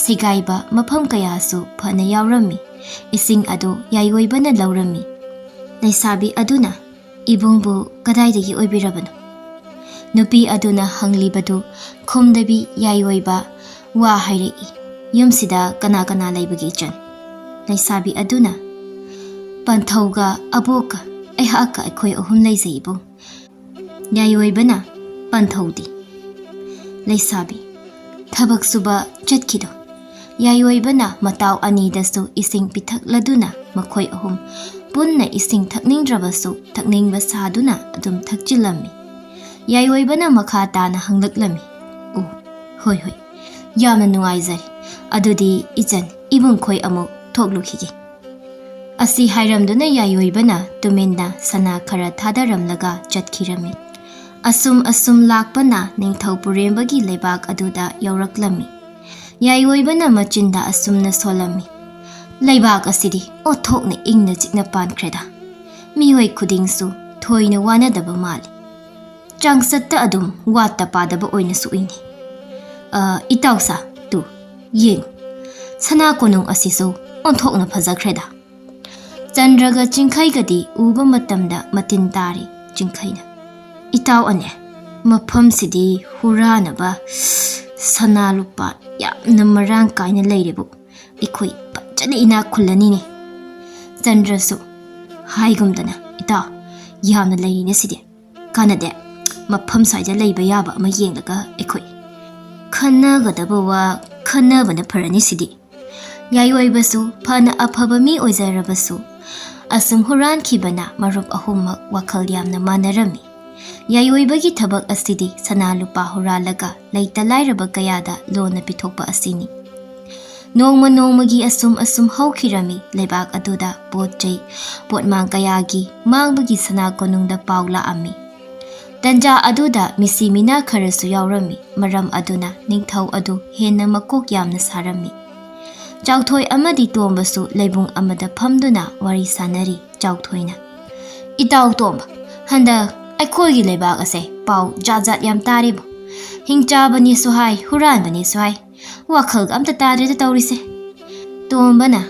ꯁꯤꯒꯥꯏꯕ ꯃꯐꯝ ꯀꯌꯥꯁꯨ ꯐꯅ ꯌꯥꯎꯔꯝꯃꯤ꯫ ꯏꯁꯤꯡ ꯑꯗꯨ ꯌꯥꯏꯑꯣꯏꯕꯅ ꯂꯧꯔꯝꯃꯤ꯫ ꯂꯩꯁꯥꯕꯤ ꯑꯗꯨꯅ, "ꯏꯕꯨꯡꯕꯨ ꯀꯗꯥꯏꯗꯒꯤ ꯑꯣꯏꯕꯤꯔꯕꯅꯣ?" ꯅꯨꯄꯤ ꯑꯗꯨꯅ ꯍꯪꯂꯤꯕꯗꯨ ꯈꯨꯝꯗꯕꯤ ꯌꯥꯏꯑꯣꯏꯕ ꯋꯥ ꯍꯥꯏꯔꯛꯏ, "ꯌꯨꯝꯁꯤꯗ ꯀꯅꯥ ꯀꯅꯥ ꯂꯩꯕꯒꯦ ꯏꯆꯟ?" ꯂꯩꯁꯥꯕꯤ ꯑꯗꯨꯅ, "ꯄꯟꯊꯧꯒ ꯑꯕꯣꯛꯀ ꯑꯩꯍꯥꯛꯀ ꯑꯩꯈꯣꯏ ꯑꯍꯨꯝ ꯂꯩꯖꯩ ꯏꯕꯨꯡ꯫" ꯌꯥꯏꯑꯣꯏꯕꯅ, "ꯄꯟꯊꯧꯗꯤ?" ꯂꯩꯁꯥꯕꯤ, ꯊꯕꯛ ꯁꯨꯕ ꯆꯠꯈꯤꯗꯣ꯫ ꯌꯥꯏꯑꯣꯏꯕꯅ ꯃꯇꯥꯎ ꯑꯅꯤꯗꯁꯨ ꯏꯁꯤꯡ ꯄꯤꯊꯛꯂꯗꯨꯅ ꯃꯈꯣꯏ ꯑꯍꯨꯝ ꯄꯨꯟꯅ ꯏꯁꯤꯡ ꯊꯛꯅꯤꯡꯗ꯭ꯔꯕꯁꯨ ꯊꯛꯅꯤꯡꯕ ꯁꯥꯗꯨꯅ ꯑꯗꯨꯝ ꯊꯛꯆꯤꯜꯂꯝꯃꯤ꯫ ꯌꯥꯏꯑꯣꯏꯕꯅ ꯃꯈꯥ ꯇꯥꯅ ꯍꯪꯂꯛꯂꯝꯃꯤ, "ꯑꯣ, ꯍꯣꯏ ꯍꯣꯏ, ꯌꯥꯝꯅ ꯅꯨꯡꯉꯥꯏꯖꯔꯦ꯫ ꯑꯗꯨꯗꯤ ꯏꯆꯟ, ꯏꯕꯨꯡꯈꯣꯏ ꯑꯃꯨꯛ ꯊꯣꯛꯂꯨꯈꯤꯒꯦ"꯫ ꯑꯁꯤ ꯍꯥꯏꯔꯝꯗꯨꯅ ꯌꯥꯏꯑꯣꯏꯕꯅ ꯇꯨꯃꯤꯟꯅ ꯁꯅꯥ ꯈꯔ ꯊꯥꯗꯔꯝꯂꯒ ꯆꯠꯈꯤꯔꯝꯃꯤ꯫ ꯑꯁꯨꯝ ꯑꯁꯨꯝ ꯂꯥꯛꯄꯅ ꯅꯤꯡꯊꯧ ꯄꯨꯔꯦꯝꯕꯒꯤ ꯂꯩꯕꯥꯛ ꯑꯗꯨꯗ ꯌꯧꯔꯛꯂꯝꯃꯤ꯫ ꯌꯥꯏꯑꯣꯏꯕꯅ ꯃꯆꯤꯟꯗ ꯑꯁꯨꯝꯅ ꯁꯣꯜꯂꯝꯃꯤ, "ꯂꯩꯕꯥꯛ ꯑꯁꯤꯗꯤ ꯑꯣꯟꯊꯣꯛꯅ ꯏꯪꯅ ꯆꯤꯛꯅ ꯄꯥꯟꯈ꯭ꯔꯦꯗ꯫ ꯃꯤꯑꯣꯏ ꯈꯨꯗꯤꯡꯁꯨ ꯊꯣꯏꯅ ꯋꯥꯅꯗꯕ ꯃꯥꯜꯂꯤ꯫ ꯆꯥꯡꯆꯠꯇ ꯑꯗꯨꯝ ꯋꯥꯠꯇ ꯄꯥꯗꯕ ꯑꯣꯏꯅꯁꯨ ꯎꯏꯅꯦ꯫ ꯑ, ꯏꯇꯥꯎꯁꯥ, ꯇꯨ, ꯌꯦꯡꯉꯨ, ꯁꯅꯥ ꯀꯣꯅꯨꯡ ꯑꯁꯤꯁꯨ ꯑꯣꯟꯊꯣꯛꯅ ꯐꯖꯈ꯭ꯔꯦꯗ"꯫ ꯆꯟꯗ꯭ꯔꯒ ꯆꯤꯡꯈꯩꯒꯗꯤ ꯎꯕ ꯃꯇꯝꯗ ꯃꯇꯤꯟ ꯇꯥꯔꯤ꯫ ꯆꯤꯡꯈꯩꯅ, "ꯏꯇꯥꯎ ꯑꯅꯦ, ꯃꯐꯝꯁꯤꯗꯤ ꯍꯨꯔꯥꯅꯕ ꯁꯅꯥ ꯂꯨꯄꯥ ꯌꯥꯝꯅ ꯃꯔꯥꯡ ꯀꯥꯏꯅ ꯂꯩꯔꯦꯕꯨ꯫ ꯑꯩꯈꯣꯏ ꯐꯖꯅ ꯏꯅꯥꯛ ꯈꯨꯜꯂꯅꯤꯅꯦ"꯫ ꯆꯟꯗ꯭ꯔꯁꯨ ꯍꯥꯏꯒꯨꯝꯗꯅ, "ꯏꯇꯥꯎ, ꯌꯥꯝꯅ ꯂꯩꯔꯤꯅꯦ ꯁꯤꯗꯤ꯫ ꯀꯥꯟꯅꯗꯦ, ꯃꯐꯝ ꯁ꯭ꯋꯥꯏꯗ ꯂꯩꯕ ꯌꯥꯕ ꯑꯃ ꯌꯦꯡꯂꯒ ꯑꯩꯈꯣꯏ ꯈꯟꯅꯒꯗꯕ ꯋꯥ ꯈꯟꯅꯕꯅ ꯐꯔꯅꯤ ꯁꯤꯗꯤ"꯫ ꯌꯥꯏꯑꯣꯏꯕꯁꯨ ꯐꯅ ꯑꯐꯕ ꯃꯤ ꯑꯣꯏꯖꯔꯕꯁꯨ, ꯑꯁꯨꯝ ꯍꯨꯔꯥꯟꯈꯤꯕꯅ ꯃꯔꯨꯞ ꯑꯍꯨꯝꯃꯛ ꯋꯥꯈꯜ ꯌꯥꯝꯅ ꯃꯥꯟꯅꯔꯝꯃꯤ꯫ ꯌꯥꯏꯑꯣꯏꯕꯒꯤ ꯊꯕꯛ ꯑꯁꯤꯗꯤ ꯁꯅꯥ ꯂꯨꯄꯥ ꯍꯨꯔꯥꯜꯂꯒ ꯂꯩꯇ ꯂꯥꯏꯔꯕ ꯀꯌꯥꯗ ꯂꯣꯟꯅ ꯄꯤꯊꯣꯛꯄ ꯑꯁꯤꯅꯤ꯫ ꯅꯣꯡꯃ ꯅꯣꯡꯃꯒꯤ ꯑꯁꯨꯝ ꯑꯁꯨꯝ ꯍꯧꯈꯤꯔꯝꯃꯤ꯫ ꯂꯩꯕꯥꯛ ꯑꯗꯨꯗ ꯄꯣꯠ ꯆꯩ, ꯄꯣꯠꯃꯥꯡ ꯀꯌꯥꯒꯤ ꯃꯥꯡꯕꯒꯤ ꯁꯅꯥ ꯀꯣꯅꯨꯡꯗ ꯄꯥꯎ ꯂꯥꯛꯑꯝꯃꯤ꯫ ꯇꯟꯖꯥ ꯑꯗꯨꯗ ꯃꯤꯁꯤ ꯃꯤꯅꯥ ꯈꯔꯁꯨ ꯌꯥꯎꯔꯝꯃꯤ꯫ ꯃꯔꯝ ꯑꯗꯨꯅ ꯅꯤꯡꯊꯧ ꯑꯗꯨ ꯍꯦꯟꯅ ꯃꯀꯣꯛ ꯌꯥꯝꯅ ꯁꯥꯔꯝꯃꯤ꯫ ꯆꯥꯎꯊꯣꯏ ꯑꯃꯗꯤ ꯇꯣꯝꯕꯁꯨ ꯂꯩꯕꯨꯡ ꯑꯃꯗ ꯐꯝꯗꯨꯅ ꯋꯥꯔꯤ ꯁꯥꯟꯅꯔꯤ꯫ ꯆꯥꯎꯊꯣꯏꯅ, "ꯏꯇꯥꯎ ꯇꯣꯝꯕ, ꯍꯟꯗꯛ ꯑꯩꯈꯣꯏꯒꯤ ꯂꯩꯕꯥꯛ ꯑꯁꯦ ꯄꯥꯎ ꯖꯥꯠ ꯖꯥꯠ ꯌꯥꯝ ꯇꯥꯔꯦꯕꯨ꯫ ꯍꯤꯡꯆꯥꯕꯅꯦꯁꯨ ꯍꯥꯏ, ꯍꯨꯔꯥꯟꯕꯅꯦꯁꯨ ꯍꯥꯏ꯫ ꯋꯥꯈꯜꯒ ꯑꯝꯇ ꯇꯥꯗ꯭ꯔꯦꯗ ꯇꯧꯔꯤꯁꯦ"꯫ ꯇꯣꯝꯕꯅ,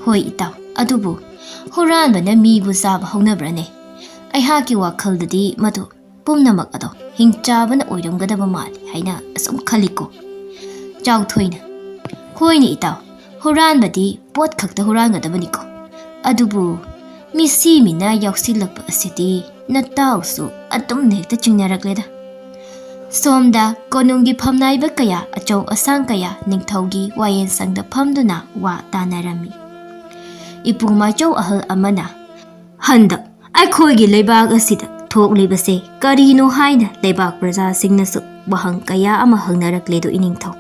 "ꯍꯣꯏ ꯏꯇꯥꯎ, ꯑꯗꯨꯕꯨ ꯍꯨꯔꯥꯟꯕꯅ ꯃꯤꯕꯨ ꯆꯥꯕ ꯍꯧꯅꯕ꯭ꯔꯅꯦ? ꯑꯩꯍꯥꯛꯀꯤ ꯋꯥꯈꯜꯗꯗꯤ ꯃꯗꯨ ꯄꯨꯝꯅꯃꯛ ꯑꯗꯣ ꯍꯤꯡꯆꯥꯕꯅ ꯑꯣꯏꯔꯝꯒꯗꯕ ꯃꯥꯜꯂꯤ ꯍꯥꯏꯅ ꯑꯁꯨꯝ ꯈꯜꯂꯤꯀꯣ"꯫ ꯆꯥꯎꯊꯣꯏꯅ, "ꯍꯣꯏꯅꯦ ꯏꯇꯥꯎ, ꯍꯨꯔꯥꯟꯕꯗꯤ ꯄꯣꯠ ꯈꯛꯇ ꯍꯨꯔꯥꯟꯒꯗꯕꯅꯤꯀꯣ꯫ ꯑꯗꯨꯕꯨ ꯃꯤꯁꯤ ꯃꯤꯅꯥ ꯌꯥꯎꯁꯤꯜꯂꯛꯄ ꯑꯁꯤꯗꯤ ꯅꯇꯥꯎꯁꯨ ꯑꯗꯨꯝꯅ ꯍꯦꯛꯇ ꯆꯤꯡꯅꯔꯛꯂꯦꯗ"꯫ ꯁꯣꯝꯗ ꯀꯣꯅꯨꯡꯒꯤ ꯐꯝꯅꯥꯏꯕ ꯀꯌꯥ, ꯑꯆꯧ ꯑꯁꯥꯡ ꯀꯌꯥ ꯅꯤꯡꯊꯧꯒꯤ ꯋꯥꯌꯦꯜꯁꯪꯗ ꯐꯝꯗꯨꯅ ꯋꯥ ꯇꯥꯅꯔꯝꯃꯤ꯫ ꯏꯄꯨ ꯃꯥꯏꯆꯧ ꯑꯍꯜ ꯑꯃꯅ, "ꯍꯟꯗꯛ ꯑꯩꯈꯣꯏꯒꯤ ꯂꯩꯕꯥꯛ ꯑꯁꯤꯗ ꯊꯣꯛꯂꯤꯕꯁꯦ ꯀꯔꯤꯅꯣ?" ꯍꯥꯏꯅ ꯂꯩꯕꯥꯛ ꯄ꯭ꯔꯖꯥꯁꯤꯡꯅꯁꯨ ꯋꯥꯍꯪ ꯀꯌꯥ ꯑꯃ ꯍꯪꯅꯔꯛꯂꯦꯗꯣ ꯏꯅꯤꯡꯊꯧ꯫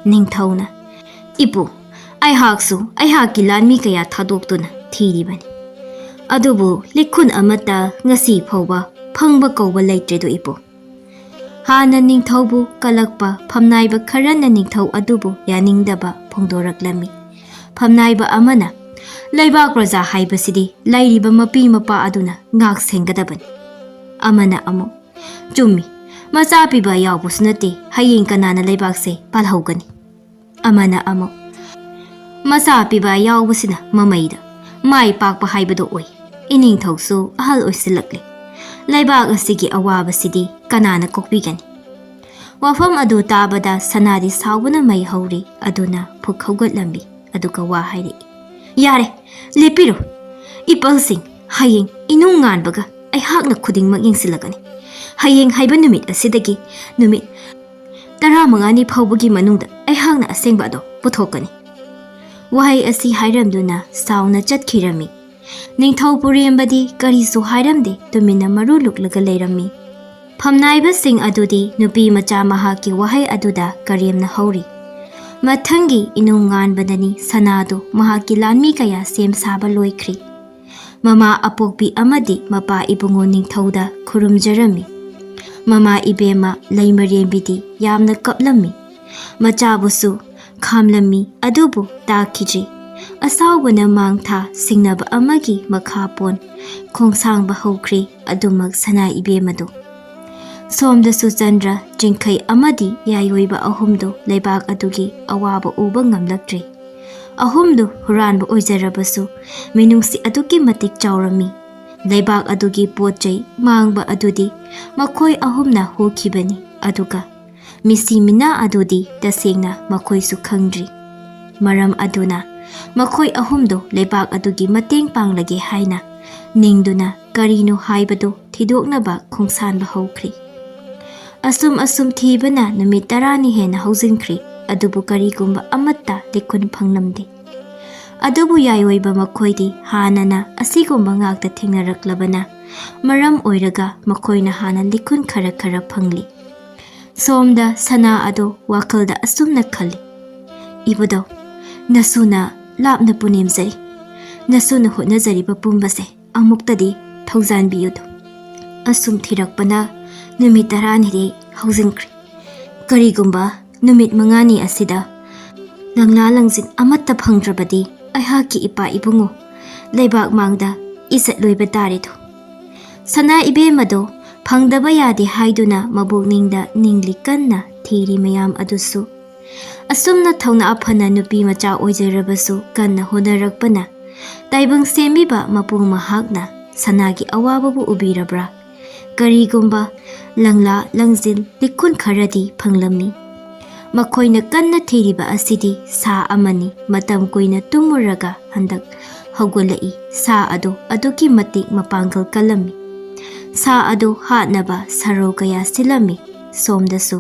ꯅꯤꯡꯊꯧꯅ, "ꯏꯄꯨ, ꯑꯩꯍꯥꯛꯁꯨ ꯑꯩꯍꯥꯛꯀꯤ ꯂꯥꯟꯃꯤ ꯀꯌꯥ ꯊꯥꯗꯣꯛꯇꯨꯅ ꯊꯤꯔꯤꯕꯅꯤ, ꯑꯗꯨꯕꯨ ꯂꯤꯈꯨꯟ ꯑꯃꯠꯇ ꯉꯁꯤ ꯐꯥꯎꯕ ꯐꯪꯕ ꯀꯧꯕ ꯂꯩꯇ꯭ꯔꯦꯗꯣ ꯏꯄꯨ꯫ ꯍꯥꯟꯅ ꯅꯤꯡꯊꯧꯕꯨ ꯀꯜꯂꯛꯄ ꯐꯝꯅꯥꯏꯕ ꯈꯔꯅ ꯅꯤꯡꯊꯧ ꯑꯗꯨꯕꯨ ꯌꯥꯅꯤꯡꯗꯕ ꯐꯣꯡꯗꯣꯔꯛꯂꯝꯃꯤ꯫ ꯐꯝꯅꯥꯏꯕ ꯑꯃꯅ, ꯂꯩꯕꯥꯛ ꯄ꯭ꯔꯖꯥ ꯍꯥꯏꯕꯁꯤꯗꯤ ꯂꯩꯔꯤꯕ ꯃꯄꯤ ꯃꯄꯥ ꯑꯗꯨꯅ ꯉꯥꯛ ꯁꯦꯟꯒꯗꯕꯅꯤ"꯫ ꯑꯃꯅ ꯑꯃꯨꯛ, "ꯆꯨꯝꯃꯤ, ꯃꯆꯥ ꯄꯤꯕ ꯌꯥꯎꯕꯁꯨ ꯅꯠꯇꯦ, ꯍꯌꯦꯡ ꯀꯅꯥꯅ ꯂꯩꯕꯥꯛꯁꯦ ꯄꯥꯜꯍꯧꯒꯅꯤ?" ꯑꯃꯅ ꯑꯃꯨꯛ, "ꯃꯆꯥ ꯄꯤꯕ ꯌꯥꯎꯕꯁꯤꯅ ꯃꯃꯩꯗ ꯃꯥꯏ ꯄꯥꯛꯄ ꯍꯥꯏꯕꯗꯨ ꯑꯣꯏ꯫ ꯏꯅꯤꯡꯊꯧꯁꯨ ꯑꯍꯜ ꯑꯣꯏꯁꯤꯜꯂꯛꯂꯦ꯫ ꯂꯩꯕꯥꯛ ꯑꯁꯤꯒꯤ ꯑꯋꯥꯕꯁꯤꯗꯤ ꯀꯅꯥꯅ ꯀꯣꯛꯄꯤꯒꯅꯤ?" ꯋꯥꯐꯝ ꯑꯗꯨ ꯇꯥꯕꯗ ꯁꯅꯥꯗꯤ ꯁꯥꯎꯕꯅ ꯃꯩ ꯍꯧꯔꯤ꯫ ꯑꯗꯨꯅ ꯐꯨꯛ ꯍꯧꯒꯠꯂꯝꯃꯤ꯫ ꯑꯗꯨꯒ ꯋꯥ ꯍꯥꯏꯔꯛꯏ, "ꯌꯥꯔꯦ, ꯂꯦꯞꯄꯤꯔꯣ꯫ ꯏꯄꯜꯁꯤꯡ, ꯍꯌꯦꯡ ꯏꯅꯨꯡ ꯉꯥꯟꯕꯒ ꯑꯩꯍꯥꯛꯅ ꯈꯨꯗꯤꯡꯃꯛ ꯌꯦꯡꯁꯤꯜꯂꯒꯅꯤ꯫ ꯍꯌꯦꯡ ꯍꯥꯏꯕ ꯅꯨꯃꯤꯠ ꯑꯁꯤꯗꯒꯤ ꯅꯨꯃꯤꯠ ꯇꯔꯥꯃꯉꯥꯅꯤ ꯐꯥꯎꯕꯒꯤ ꯃꯅꯨꯡꯗ ꯑꯩꯍꯥꯛꯅ ꯑꯁꯦꯡꯕ ꯑꯗꯣ ꯄꯨꯊꯣꯛꯀꯅꯤ"꯫ ꯋꯥꯍꯩ ꯑꯁꯤ ꯍꯥꯏꯔꯝꯗꯨꯅ ꯁꯥꯎꯅ ꯆꯠꯈꯤꯔꯝꯃꯤ꯫ ꯅꯤꯡꯊꯧ ꯄꯨꯔꯦꯝꯕꯗꯤ ꯀꯔꯤꯁꯨ ꯍꯥꯏꯔꯝꯗꯦ, ꯇꯨꯃꯤꯟꯅ ꯃꯔꯨ ꯂꯨꯛꯂꯒ ꯂꯩꯔꯝꯃꯤ꯫ ꯐꯝꯅꯥꯏꯕꯁꯤꯡ ꯑꯗꯨꯗꯤ ꯅꯨꯄꯤ ꯃꯆꯥ ꯃꯍꯥꯛꯀꯤ ꯋꯥꯍꯩ ꯑꯗꯨꯗ ꯀꯔꯦꯝꯅ ꯍꯧꯔꯤ꯫ ꯃꯊꯪꯒꯤ ꯏꯅꯨꯡ ꯉꯥꯟꯕꯗꯅꯤ ꯁꯅꯥꯗꯨ ꯃꯍꯥꯛꯀꯤ ꯂꯥꯟꯃꯤ ꯀꯌꯥ ꯁꯦꯝ ꯁꯥꯕ ꯂꯣꯏꯈ꯭ꯔꯤ꯫ ꯃꯃꯥ ꯑꯄꯣꯛꯄꯤ ꯑꯃꯗꯤ ꯃꯄꯥ ꯏꯕꯨꯡꯉꯣ ꯅꯤꯡꯊꯧꯗ ꯈꯨꯔꯨꯝꯖꯔꯝꯃꯤ꯫ ꯃꯃꯥ ꯏꯕꯦꯝꯃ ꯂꯩꯃꯔꯦꯝꯕꯤꯗꯤ ꯌꯥꯝꯅ ꯀꯞꯂꯝꯃꯤ꯫ ꯃꯆꯥꯕꯨꯁꯨ ꯈꯥꯝꯂꯝꯃꯤ, ꯑꯗꯨꯕꯨ ꯇꯥꯈꯤꯗ꯭ꯔꯤ꯫ ꯑꯁꯥꯎꯕꯅ ꯃꯥꯡ ꯊꯥ ꯁꯤꯡꯅꯕ ꯑꯃꯒꯤ ꯃꯈꯥ ꯄꯣꯟ ꯈꯣꯡꯁꯥꯡꯕ ꯍꯧꯈ꯭ꯔꯦ꯫ ꯑꯗꯨꯃꯛ ꯁꯅꯥ ꯏꯕꯦꯝꯃꯗꯨ꯫ ꯁꯣꯝꯗꯁꯨ ꯆꯟꯗ꯭ꯔ, ꯆꯤꯡꯈꯩ ꯑꯃꯗꯤ ꯌꯥꯏꯑꯣꯏꯕ ꯑꯍꯨꯝꯗꯨ ꯂꯩꯕꯥꯛ ꯑꯗꯨꯒꯤ ꯑꯋꯥꯕ ꯎꯕ ꯉꯝꯂꯛꯇ꯭ꯔꯦ꯫ ꯑꯍꯨꯝꯗꯨ ꯍꯨꯔꯥꯟꯕ ꯑꯣꯏꯖꯔꯕꯁꯨ ꯃꯤꯅꯨꯡꯁꯤ ꯑꯗꯨꯛꯀꯤ ꯃꯇꯤꯛ ꯆꯥꯎꯔꯝꯃꯤ꯫ ꯂꯩꯕꯥꯛ ꯑꯗꯨꯒꯤ ꯄꯣꯠ ꯆꯩ ꯃꯥꯡꯕ ꯑꯗꯨꯗꯤ ꯃꯈꯣꯏ ꯑꯍꯨꯝꯅ ꯍꯨꯈꯤꯕꯅꯤ, ꯑꯗꯨꯒ ꯃꯤꯁꯤ ꯃꯤꯅꯥ ꯑꯗꯨꯗꯤ ꯇꯁꯦꯡꯅ ꯃꯈꯣꯏꯁꯨ ꯈꯪꯗ꯭ꯔꯤ꯫ ꯃꯔꯝ ꯑꯗꯨꯅ ꯃꯈꯣꯏ ꯑꯍꯨꯝꯗꯨ ꯂꯩꯕꯥꯛ ꯑꯗꯨꯒꯤ ꯃꯇꯦꯡ ꯄꯥꯡꯂꯒꯦ ꯍꯥꯏꯅ ꯅꯤꯡꯗꯨꯅ ꯀꯔꯤꯅꯣ ꯍꯥꯏꯕꯗꯨ ꯊꯤꯗꯣꯛꯅꯕ ꯈꯣꯡꯁꯥꯟꯕ ꯍꯧꯈ꯭ꯔꯦ꯫ ꯑꯁꯨꯝ ꯑꯁꯨꯝ ꯊꯤꯕꯅ ꯅꯨꯃꯤꯠ ꯇꯔꯥꯅꯤ ꯍꯦꯟꯅ ꯍꯧꯖꯤꯟꯈ꯭ꯔꯤ, ꯑꯗꯨꯕꯨ ꯀꯔꯤꯒꯨꯝꯕ ꯑꯃꯠꯇ ꯂꯤꯈꯨꯟ ꯐꯪꯂꯝꯗꯦ꯫ ꯑꯗꯨꯕꯨ ꯌꯥꯏꯑꯣꯏꯕ ꯃꯈꯣꯏꯗꯤ ꯍꯥꯟꯅꯅ ꯑꯁꯤꯒꯨꯝꯕ ꯉꯥꯛꯇ ꯊꯦꯡꯅꯔꯛꯂꯕꯅ ꯃꯔꯝ ꯑꯣꯏꯔꯒ ꯃꯈꯣꯏꯅ ꯍꯥꯟꯅ ꯂꯤꯈꯨꯟ ꯈꯔ ꯈꯔ ꯐꯪꯂꯤ꯫ ꯁꯣꯝꯗ ꯁꯅꯥ ꯑꯗꯣ ꯋꯥꯈꯜꯗ ꯑꯁꯨꯝꯅ ꯈꯜꯂꯤ, "ꯏꯕꯨꯙꯧ, ꯅꯁꯨꯅ ꯂꯥꯞꯅ ꯄꯨꯅꯦꯝꯖꯩ꯫ ꯅꯁꯨꯅ ꯍꯣꯠꯅꯖꯔꯤꯕ ꯄꯨꯝꯕꯁꯦ ꯑꯃꯨꯛꯇꯗꯤ ꯊꯧꯖꯥꯟꯕꯤꯌꯨꯗꯣ꯫ ꯑꯁꯨꯝ ꯊꯤꯔꯛꯄꯅ ꯅꯨꯃꯤꯠ ꯇꯔꯥꯅꯤꯗꯤ ꯍꯧꯖꯤꯟꯈ꯭ꯔꯦ꯫ ꯀꯔꯤꯒꯨꯝꯕ ꯅꯨꯃꯤꯠ ꯃꯉꯥꯅꯤ ꯑꯁꯤꯗ ꯂꯪꯂꯥ ꯂꯪꯖꯤꯟ ꯑꯃꯠꯇ ꯐꯪꯗ꯭ꯔꯕꯗꯤ ꯑꯩꯍꯥꯛꯀꯤ ꯏꯄꯥ ꯏꯕꯨꯡꯉꯣ ꯂꯩꯕꯥꯛ ꯃꯥꯡꯗ ꯏꯖꯠ ꯂꯣꯏꯕ ꯇꯥꯔꯦꯗꯣ꯫" ꯁꯅꯥ ꯏꯕꯦꯝꯃꯗꯣ ꯐꯪꯗꯕ ꯌꯥꯗꯦ ꯍꯥꯏꯗꯨꯅ ꯃꯕꯣꯛꯅꯤꯡꯗ ꯅꯤꯡꯂꯤ ꯀꯟꯅ ꯊꯤꯔꯤ ꯃꯌꯥꯝ ꯑꯗꯨꯁꯨ꯫ ꯑꯁꯨꯝꯅ ꯊꯧꯅꯥ ꯐꯅ ꯅꯨꯄꯤ ꯃꯆꯥ ꯑꯣꯏꯖꯔꯕꯁꯨ ꯀꯟꯅ ꯍꯣꯠꯅꯔꯛꯄꯅ ꯇꯥꯏꯕꯪ ꯁꯦꯝꯕꯤꯕ ꯃꯄꯨ ꯃꯍꯥꯛꯅ ꯁꯅꯥꯒꯤ ꯑꯋꯥꯕꯕꯨ ꯎꯕꯤꯔꯕ꯭ꯔꯥ? ꯀꯔꯤꯒꯨꯝꯕ ꯂꯪꯂꯥ ꯂꯪꯖꯤꯟ ꯂꯤꯈꯨꯟ ꯈꯔꯗꯤ ꯐꯪꯂꯝꯃꯤ꯫ ꯃꯈꯣꯏꯅ ꯀꯟꯅ ꯊꯤꯔꯤꯕ ꯑꯁꯤꯗꯤ ꯁꯥ ꯑꯃꯅꯤ꯫ ꯃꯇꯝ ꯀꯨꯏꯅ ꯇꯨꯝꯃꯨꯔꯒ ꯍꯟꯗꯛ ꯍꯧꯒꯠꯂꯛꯏ꯫ ꯁꯥ ꯑꯗꯨ ꯑꯗꯨꯛꯀꯤ ꯃꯇꯤꯛ ꯃꯄꯥꯡꯒꯜ ꯀꯜꯂꯝꯃꯤ꯫ ꯁꯥ ꯑꯗꯨ ꯍꯥꯠꯅꯕ ꯁꯔꯧ ꯀꯌꯥ ꯁꯤꯜꯂꯝꯃꯤ꯫ ꯁꯣꯝꯗꯁꯨ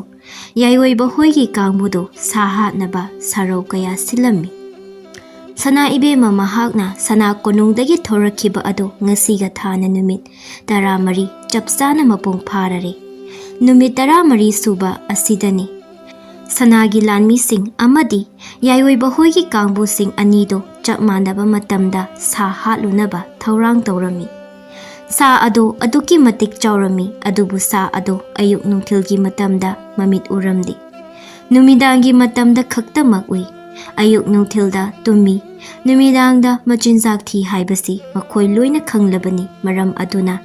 ꯌꯥꯏꯑꯣꯏꯕ ꯍꯣꯏꯒꯤ ꯀꯥꯡꯕꯨꯗꯨ ꯁꯥ ꯍꯥꯠꯅꯕ ꯁꯔꯧ ꯀꯌꯥ ꯁꯤꯜꯂꯝꯃꯤ꯫ ꯁꯅꯥ ꯏꯕꯦꯝꯃ ꯃꯍꯥꯛꯅ ꯁꯅꯥ ꯀꯣꯅꯨꯡꯗꯒꯤ ꯊꯣꯔꯛꯈꯤꯕ ꯑꯗꯨ ꯉꯁꯤꯒ ꯊꯥꯅ ꯅꯨꯃꯤꯠ ꯇꯔꯥꯃꯔꯤ ꯆꯞ ꯆꯥꯅ ꯃꯄꯨꯡ ꯐꯥꯔꯔꯦ꯫ ꯅꯨꯃꯤꯠ ꯇꯔꯥꯃꯔꯤ ꯁꯨꯕ ꯑꯁꯤꯗꯅꯤ ꯁꯅꯥꯒꯤ ꯂꯥꯟꯃꯤꯁꯤꯡ ꯑꯃꯗꯤ ꯌꯥꯏꯑꯣꯏꯕ ꯍꯣꯏꯒꯤ ꯀꯥꯡꯕꯨꯁꯤꯡ ꯑꯅꯤꯗꯨ ꯆꯞ ꯃꯥꯟꯅꯕ ꯃꯇꯝꯗ ꯁꯥ ꯍꯥꯠꯂꯨꯅꯕ ꯊꯧꯔꯥꯡ ꯇꯧꯔꯝꯃꯤ꯫ ꯁꯥ ꯑꯗꯨ ꯑꯗꯨꯛꯀꯤ ꯃꯇꯤꯛ ꯆꯥꯎꯔꯝꯃꯤ, ꯑꯗꯨꯕꯨ ꯁꯥ ꯑꯗꯨ ꯑꯌꯨꯛ ꯅꯨꯡꯊꯤꯜꯒꯤ ꯃꯇꯝꯗ ꯃꯃꯤꯠ ꯎꯔꯝꯗꯦ꯫ ꯅꯨꯃꯤꯗꯥꯡꯒꯤ ꯃꯇꯝꯗ ꯈꯛꯇꯃꯛ ꯎꯏ꯫ ꯑꯌꯨꯛ ꯅꯨꯡꯊꯤꯜꯗ ꯇꯨꯝꯃꯤ, ꯅꯨꯃꯤꯗꯥꯡꯗ ꯃꯆꯤꯟꯖꯥꯛ ꯊꯤ ꯍꯥꯏꯕꯁꯤ ꯃꯈꯣꯏ ꯂꯣꯏꯅ ꯈꯪꯂꯕꯅꯤ꯫ ꯃꯔꯝ ꯑꯗꯨꯅ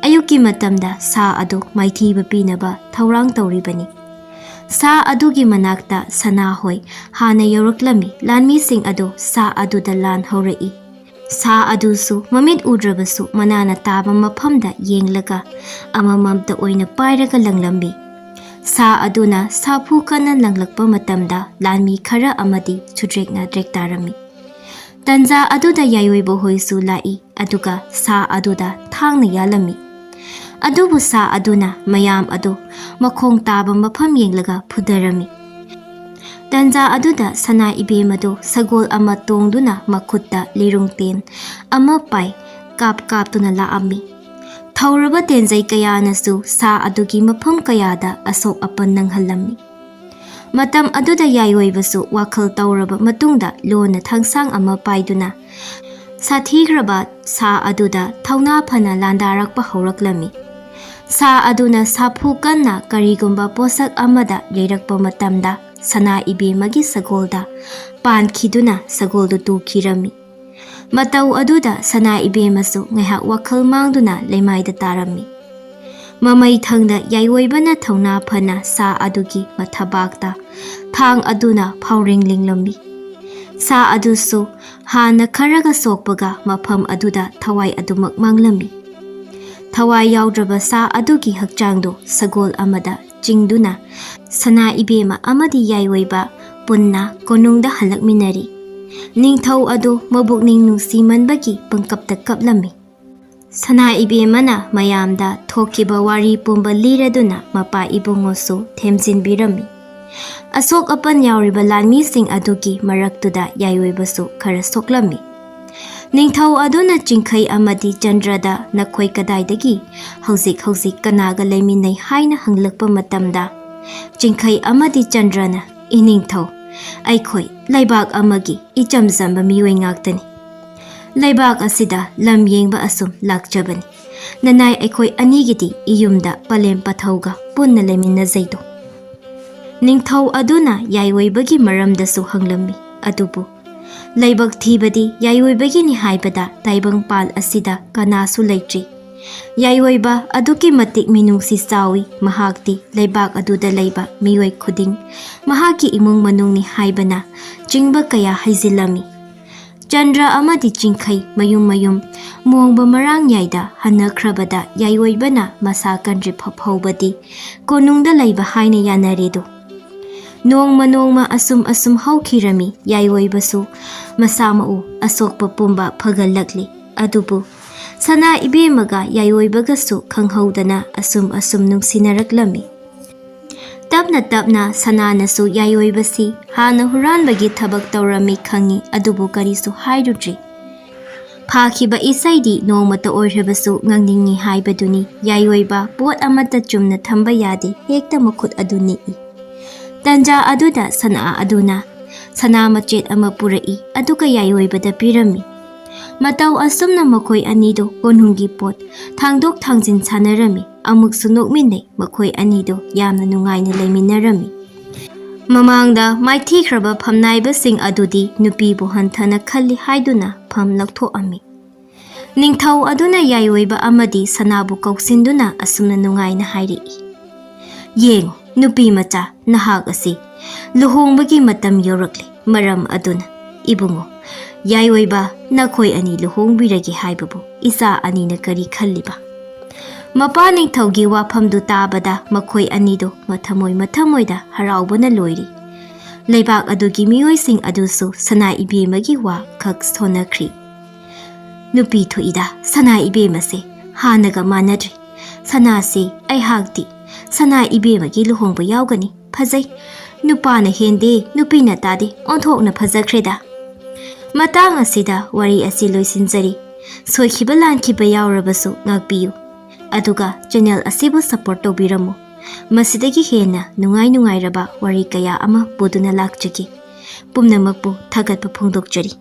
ꯑꯌꯨꯛꯀꯤ ꯃꯇꯝꯗ ꯁꯥ ꯑꯗꯨ ꯃꯥꯏꯊꯤꯕ ꯄꯤꯅꯕ ꯊꯧꯔꯥꯡ ꯇꯧꯔꯤꯕꯅꯤ꯫ ꯁꯥ ꯑꯗꯨꯒꯤ ꯃꯅꯥꯛꯇ ꯁꯅꯥ ꯍꯣꯏ ꯍꯥꯟꯅ ꯌꯧꯔꯛꯂꯝꯃꯤ꯫ ꯂꯥꯟꯃꯤꯁꯤꯡ ꯑꯗꯨ ꯁꯥ ꯑꯗꯨꯗ ꯂꯥꯟ ꯍꯧꯔꯛꯏ꯫ ꯁꯥ ꯑꯗꯨꯁꯨ ꯃꯃꯤꯠ ꯎꯗ꯭ꯔꯕꯁꯨ ꯃꯅꯥꯅ ꯇꯥꯕ ꯃꯐꯝꯗ ꯌꯦꯡꯂꯒ ꯑꯃꯃꯝꯇ ꯑꯣꯏꯅ ꯄꯥꯏꯔꯒ ꯂꯪꯂꯝꯃꯤ꯫ ꯁꯥ ꯑꯗꯨꯅ ꯁꯥꯐꯨ ꯀꯟꯅ ꯂꯪꯂꯛꯄ ꯃꯇꯝꯗ ꯂꯥꯟꯃꯤ ꯈꯔ ꯑꯃꯗꯤ ꯁꯨꯗ꯭ꯔꯦꯛ ꯅꯥꯗ꯭ꯔꯦꯛ ꯇꯥꯔꯝꯃꯤ꯫ ꯇꯟꯖꯥ ꯑꯗꯨꯗ ꯌꯥꯏꯑꯣꯏꯕ ꯍꯣꯏꯁꯨ ꯂꯥꯛꯏ, ꯑꯗꯨꯒ ꯁꯥ ꯑꯗꯨꯗ ꯊꯥꯡꯅ ꯌꯥꯜꯂꯝꯃꯤ꯫ ꯑꯗꯨꯕꯨ ꯁꯥ ꯑꯗꯨꯅ ꯃꯌꯥꯝ ꯑꯗꯨ ꯃꯈꯣꯡ ꯇꯥꯕ ꯃꯐꯝ ꯌꯦꯡꯂꯒ ꯐꯨꯗꯔꯝꯃꯤ꯫ ꯇꯟꯖꯥ ꯑꯗꯨꯗ ꯁꯅꯥ ꯏꯕꯦꯝ ꯑꯗꯨ ꯁꯒꯣꯜ ꯑꯃ ꯇꯣꯡꯗꯨꯅ ꯃꯈꯨꯠꯇ ꯂꯤꯔꯨꯡ ꯇꯦꯟ ꯑꯃ ꯄꯥꯏ ꯀꯥꯞ ꯀꯥꯞꯇꯨꯅ ꯂꯥꯛꯑꯝꯃꯤ꯫ ꯊꯧꯔꯕ ꯇꯦꯟꯖꯩ ꯀꯌꯥꯅꯁꯨ ꯁꯥ ꯑꯗꯨꯒꯤ ꯃꯐꯝ ꯀꯌꯥꯗ ꯑꯁꯣꯛ ꯑꯄꯟ ꯅꯪꯍꯜꯂꯝꯃꯤ꯫ ꯃꯇꯝ ꯑꯗꯨꯗ ꯌꯥꯏꯑꯣꯏꯕꯁꯨ ꯋꯥꯈꯜ ꯇꯧꯔꯕ ꯃꯇꯨꯡꯗ ꯂꯣꯟꯅ ꯊꯥꯡꯁꯥꯡ ꯑꯃ ꯄꯥꯏꯗꯨꯅ ꯁꯥꯊꯤꯈ꯭ꯔꯕ ꯁꯥ ꯑꯗꯨꯗ ꯊꯧꯅꯥ ꯐꯅ ꯂꯥꯟꯗꯥꯔꯛꯄ ꯍꯧꯔꯛꯂꯝꯃꯤ꯫ ꯁꯥ ꯑꯗꯨꯅ ꯁꯥꯐꯨ ꯀꯟꯅ ꯀꯔꯤꯒꯨꯝꯕ ꯄꯣꯠꯁꯛ ꯑꯃꯗ ꯌꯩꯔꯛꯄ ꯃꯇꯝꯗ ꯁꯅꯥ ꯏꯕꯦꯝꯃꯒꯤ ꯁꯒꯣꯜꯗ ꯄꯥꯟꯈꯤꯗꯨꯅ ꯁꯒꯣꯜꯗꯨ ꯇꯨꯈꯤꯔꯝꯃꯤ꯫ ꯃꯇꯧ ꯑꯗꯨꯗ ꯁꯅꯥ ꯏꯕꯦꯝꯃꯁꯨ ꯉꯥꯏꯍꯥꯛ ꯋꯥꯈꯜ ꯃꯥꯡꯗꯨꯅ ꯂꯩꯃꯥꯏꯗ ꯇꯥꯔꯝꯃꯤ꯫ ꯃꯃꯩ ꯊꯪꯗ ꯌꯥꯏꯑꯣꯏꯕꯅ ꯊꯧꯅꯥ ꯐꯅ ꯁꯥ ꯑꯗꯨꯒꯤ ꯃꯊꯕꯥꯛꯇ ꯊꯥꯡ ꯑꯗꯨꯅ ꯐꯥꯎꯔꯦꯡ ꯂꯦꯡꯂꯝꯃꯤ꯫ ꯁꯥ ꯑꯗꯨꯁꯨ ꯍꯥꯟꯅ ꯈꯔꯒ ꯁꯣꯛꯄꯒ ꯃꯐꯝ ꯑꯗꯨꯗ ꯊꯋꯥꯏ ꯑꯗꯨꯃꯛ ꯃꯥꯡꯂꯝꯃꯤ꯫ ꯊꯋꯥꯏ ꯌꯥꯎꯗ꯭ꯔꯕ ꯁꯥ ꯑꯗꯨꯒꯤ ꯍꯛꯆꯥꯡꯗꯨ ꯁꯒꯣꯜ ꯑꯃꯗ ꯆꯤꯡꯗꯨꯅ ꯁꯅꯥ ꯏꯕꯦꯝꯃ ꯑꯃꯗꯤ ꯌꯥꯏꯑꯣꯏꯕ ꯄꯨꯟꯅ ꯀꯣꯅꯨꯡꯗ ꯍꯜꯂꯛꯃꯤꯟꯅꯔꯤ꯫ ꯅꯤꯡꯊꯧ ꯑꯗꯨ ꯃꯕꯨꯛꯅꯤꯡ ꯅꯨꯡꯁꯤꯃꯟꯕꯒꯤ ꯄꯪꯀꯞꯇ ꯀꯞꯂꯝꯃꯤ꯫ ꯁꯅꯥ ꯏꯕꯦꯝꯃꯅ ꯃꯌꯥꯝꯗ ꯊꯣꯛꯈꯤꯕ ꯋꯥꯔꯤ ꯄꯨꯝꯕ ꯂꯤꯔꯗꯨꯅ ꯃꯄꯥ ꯏꯕꯨꯡꯉꯣꯁꯨ ꯊꯦꯝꯖꯤꯟꯕꯤꯔꯝꯃꯤ꯫ ꯑꯁꯣꯛ ꯑꯄꯟ ꯌꯥꯎꯔꯤꯕ ꯂꯥꯟꯃꯤꯁꯤꯡ ꯑꯗꯨꯒꯤ ꯃꯔꯛꯇꯨꯗ ꯌꯥꯏꯑꯣꯏꯕꯁꯨ ꯈꯔ ꯁꯣꯛꯂꯝꯃꯤ꯫ ꯅꯤꯡꯊꯧ ꯑꯗꯨꯅ ꯆꯤꯡꯈꯩ ꯑꯃꯗꯤ ꯆꯟꯗ꯭ꯔꯗ "ꯅꯈꯣꯏ ꯀꯗꯥꯏꯗꯒꯤ ꯍꯧꯖꯤꯛ ꯍꯧꯖꯤꯛ ꯀꯅꯥꯒ ꯂꯩꯃꯤꯟꯅꯩ?" ꯍꯥꯏꯅ ꯍꯪꯂꯛꯄ ꯃꯇꯝꯗ, ꯆꯤꯡꯈꯩ ꯑꯃꯗꯤ ꯆꯟꯗ꯭ꯔꯅ, "ꯏꯅꯤꯡꯊꯧ, ꯑꯩꯈꯣꯏ ꯂꯩꯕꯥꯛ ꯑꯃꯒꯤ ꯏꯆꯝ ꯆꯝꯕ ꯃꯤꯑꯣꯏ ꯉꯥꯛꯇꯅꯤ꯫ ꯂꯩꯕꯥꯛ ꯑꯁꯤꯗ ꯂꯝ ꯌꯦꯡꯕ ꯑꯁꯨꯝ ꯂꯥꯛꯆꯕꯅꯤ꯫ ꯅꯅꯥꯏ ꯑꯩꯈꯣꯏ ꯑꯅꯤꯒꯤꯗꯤ ꯏꯌꯨꯝꯗ ꯄꯂꯦꯝ ꯄꯊꯧꯒ ꯄꯨꯟꯅ ꯂꯩꯃꯤꯟꯅꯖꯩꯗꯣ?" ꯅꯤꯡꯊꯧ ꯑꯗꯨꯅ ꯌꯥꯏꯑꯣꯏꯕꯒꯤ ꯃꯔꯝꯗꯁꯨ ꯍꯪꯂꯝꯃꯤ꯫ ꯑꯗꯨꯕꯨ ꯂꯥꯏꯕꯛ ꯊꯤꯕꯗꯤ ꯌꯥꯏꯑꯣꯏꯕꯒꯤꯅꯤ ꯍꯥꯏꯕꯗ ꯇꯥꯏꯕꯪꯄꯥꯜ ꯑꯁꯤꯗ ꯀꯅꯥꯁꯨ ꯂꯩꯇ꯭ꯔꯤ꯫ ꯌꯥꯏꯑꯣꯏꯕ ꯑꯗꯨꯛꯀꯤ ꯃꯇꯤꯛ ꯃꯤꯅꯨꯡꯁꯤ ꯆꯥꯎꯏ꯫ ꯃꯍꯥꯛꯇꯤ ꯂꯩꯕꯥꯛ ꯑꯗꯨꯗ ꯂꯩꯕ ꯃꯤꯑꯣꯏ ꯈꯨꯗꯤꯡ ꯃꯍꯥꯛꯀꯤ ꯏꯃꯨꯡ ꯃꯅꯨꯡꯅꯤ ꯍꯥꯏꯕꯅ ꯆꯤꯡꯕ ꯀꯌꯥ ꯍꯩꯖꯤꯜꯂꯝꯃꯤ꯫ ꯆꯟꯗ꯭ꯔ ꯑꯃꯗꯤ ꯆꯤꯡꯈꯩ ꯃꯌꯨꯝ ꯃꯌꯨꯝ ꯃꯣꯡꯕ ꯃꯔꯥꯡ ꯌꯥꯏꯗ ꯍꯟꯅꯈ꯭ꯔꯕꯗ ꯌꯥꯏꯑꯣꯏꯕꯅ ꯃꯁꯥ ꯀꯟꯗ꯭ꯔꯤꯐ ꯐꯥꯎꯕꯗꯤ ꯀꯣꯅꯨꯡꯗ ꯂꯩꯕ ꯍꯥꯏꯅ ꯌꯥꯅꯔꯦꯗꯣ꯫ ꯅꯣꯡꯃ ꯅꯣꯡꯃ ꯑꯁꯨꯝ ꯑꯁꯨꯝ ꯍꯧꯈꯤꯔꯝꯃꯤ꯫ ꯌꯥꯏꯑꯣꯏꯕꯁꯨ ꯃꯁꯥ ꯃꯎ ꯑꯁꯣꯛꯄ ꯄꯨꯝꯕ ꯐꯒꯠꯂꯛꯂꯤ꯫ ꯑꯗꯨꯕꯨ ꯁꯅꯥ ꯏꯕꯦꯝꯃꯒ ꯌꯥꯏꯑꯣꯏꯕꯒꯁꯨ ꯈꯪꯍꯧꯗꯅ ꯑꯁꯨꯝ ꯑꯁꯨꯝ ꯅꯨꯡꯁꯤꯅꯔꯛꯂꯝꯃꯤ꯫ ꯇꯞꯅ ꯇꯞꯅ ꯁꯅꯥꯅꯁꯨ ꯌꯥꯏꯑꯣꯏꯕꯁꯤ ꯍꯥꯟꯅ ꯍꯨꯔꯥꯟꯕꯒꯤ ꯊꯕꯛ ꯇꯧꯔꯝꯃꯤ ꯈꯪꯉꯤ, ꯑꯗꯨꯕꯨ ꯀꯔꯤꯁꯨ ꯍꯥꯏꯔꯨꯗ꯭ꯔꯤ꯫ ꯐꯥꯈꯤꯕ ꯏꯁꯩꯗꯤ ꯅꯣꯡꯃꯇ ꯑꯣꯏꯔꯕꯁꯨ ꯉꯪꯅꯤꯡꯉꯤ ꯍꯥꯏꯕꯗꯨꯅꯤ꯫ ꯌꯥꯏꯑꯣꯏꯕ, ꯄꯣꯠ ꯑꯃꯠꯇ ꯆꯨꯝꯅ ꯊꯝꯕ ꯌꯥꯗꯦ, ꯍꯦꯛꯇ ꯃꯈꯨꯠ ꯑꯗꯨ ꯅꯤꯛꯏ꯫ ꯇꯟꯖꯥ ꯑꯗꯨꯗ ꯁꯅꯥ ꯑꯗꯨꯅ ꯁꯅꯥ ꯃꯆꯦꯠ ꯑꯃ ꯄꯨꯔꯛꯏ, ꯑꯗꯨꯒ ꯌꯥꯏꯑꯣꯏꯕꯗ ꯄꯤꯔꯝꯃꯤ꯫ ꯃꯇꯧ ꯑꯁꯨꯝꯅ ꯃꯈꯣꯏ ꯑꯅꯤꯗꯣ ꯀꯣꯅꯨꯡꯒꯤ ꯄꯣꯠ ꯊꯥꯡꯗꯣꯛ ꯊꯥꯡꯖꯤꯟ ꯁꯥꯟꯅꯔꯝꯃꯤ꯫ ꯑꯃꯨꯛꯁꯨ ꯅꯣꯛꯃꯤꯟꯅꯩ꯫ ꯃꯈꯣꯏ ꯑꯅꯤꯗꯣ ꯌꯥꯝꯅ ꯅꯨꯡꯉꯥꯏꯅ ꯂꯩꯃꯤꯟꯅꯔꯝꯃꯤ꯫ ꯃꯃꯥꯡꯗ ꯃꯥꯏꯊꯤꯈ꯭ꯔꯕ ꯐꯝꯅꯥꯏꯕꯁꯤꯡ ꯑꯗꯨꯗꯤ ꯅꯨꯄꯤꯕꯨ ꯍꯟꯊꯅ ꯈꯜꯂꯤ ꯍꯥꯏꯗꯨꯅ ꯐꯝ ꯂꯧꯊꯣꯛꯑꯝꯃꯤ꯫ ꯅꯤꯡꯊꯧ ꯑꯗꯨꯅ ꯌꯥꯏꯑꯣꯏꯕ ꯑꯃꯗꯤ ꯁꯅꯥꯕꯨ ꯀꯧꯁꯤꯟꯗꯨꯅ ꯑꯁꯨꯝꯅ ꯅꯨꯡꯉꯥꯏꯅ ꯍꯥꯏꯔꯛꯏ, "ꯌꯦꯡꯉꯨ, ꯅꯨꯄꯤ ꯃꯆꯥ, ꯅꯍꯥꯛ ꯑꯁꯤ ꯂꯨꯍꯣꯡꯕꯒꯤ ꯃꯇꯝ ꯌꯧꯔꯛꯂꯦ꯫ ꯃꯔꯝ ꯑꯗꯨꯅ, ꯏꯕꯨꯡꯉꯣ, ꯌꯥꯏꯑꯣꯏꯕ, ꯅꯈꯣꯏ ꯑꯅꯤ ꯂꯨꯍꯣꯡꯕꯤꯔꯒꯦ ꯍꯥꯏꯕꯕꯨ ꯏꯆꯥ ꯑꯅꯤꯅ ꯀꯔꯤ ꯈꯜꯂꯤꯕ?" ꯃꯄꯥ ꯅꯤꯡꯊꯧꯒꯤ ꯋꯥꯐꯝꯗꯨ ꯇꯥꯕꯗ ꯃꯈꯣꯏ ꯑꯅꯤꯗꯨ ꯃꯊꯃꯣꯏ ꯃꯊꯃꯣꯏꯗ ꯍꯔꯥꯎꯕꯅ ꯂꯣꯏꯔꯤ꯫ ꯂꯩꯕꯥꯛ ꯑꯗꯨꯒꯤ ꯃꯤꯑꯣꯏꯁꯤꯡ ꯑꯗꯨꯁꯨ ꯁꯅꯥ ꯏꯕꯦꯝꯃꯒꯤ ꯋꯥ ꯈꯛ ꯁꯣꯟꯅꯈ꯭ꯔꯤ꯫ "ꯅꯨꯄꯤ ꯊꯣꯛꯏꯗ ꯁꯅꯥ ꯏꯕꯦꯝꯃꯁꯦ, ꯍꯥꯟꯅꯒ ꯃꯥꯟꯅꯗ꯭ꯔꯦ꯫ ꯁꯅꯥꯁꯦ ꯑꯩꯍꯥꯛꯇꯤ ꯁꯅꯥ ꯏꯕꯦꯝꯃꯒꯤ ꯂꯨꯍꯣꯡꯕ ꯌꯥꯎꯒꯅꯤ꯫ ꯐꯖꯩ꯫ ꯅꯨꯄꯥꯅ ꯍꯦꯟꯗꯦ, ꯅꯨꯄꯤꯅ ꯇꯥꯗꯦ, ꯑꯣꯟꯊꯣꯛꯅ ꯐꯖꯈ꯭ꯔꯦꯗ꯫" ꯃꯇꯥꯡ ꯑꯁꯤꯗ ꯋꯥꯔꯤ ꯑꯁꯤ ꯂꯣꯏꯁꯤꯟꯖꯔꯤ꯫ ꯁꯣꯏꯈꯤꯕ ꯂꯥꯟꯈꯤꯕ ꯌꯥꯎꯔꯕꯁꯨ ꯉꯥꯛꯄꯤꯌꯨ꯫ ꯑꯗꯨꯒ ꯆꯦꯅꯦꯜ ꯑꯁꯤꯕꯨ ꯁꯄꯣꯔꯠ ꯇꯧꯕꯤꯔꯝꯃꯨ꯫ ꯃꯁꯤꯗꯒꯤ ꯍꯦꯟꯅ ꯅꯨꯡꯉꯥꯏ ꯅꯨꯡꯉꯥꯏꯔꯕ ꯋꯥꯔꯤ ꯀꯌꯥ ꯑꯃ ꯄꯨꯗꯨꯅ ꯂꯥꯛꯆꯒꯦ꯫ ꯄꯨꯝꯅꯃꯛꯄꯨ ꯊꯥꯒꯠꯄ ꯐꯣꯡꯗꯣꯛꯆꯔꯤ꯫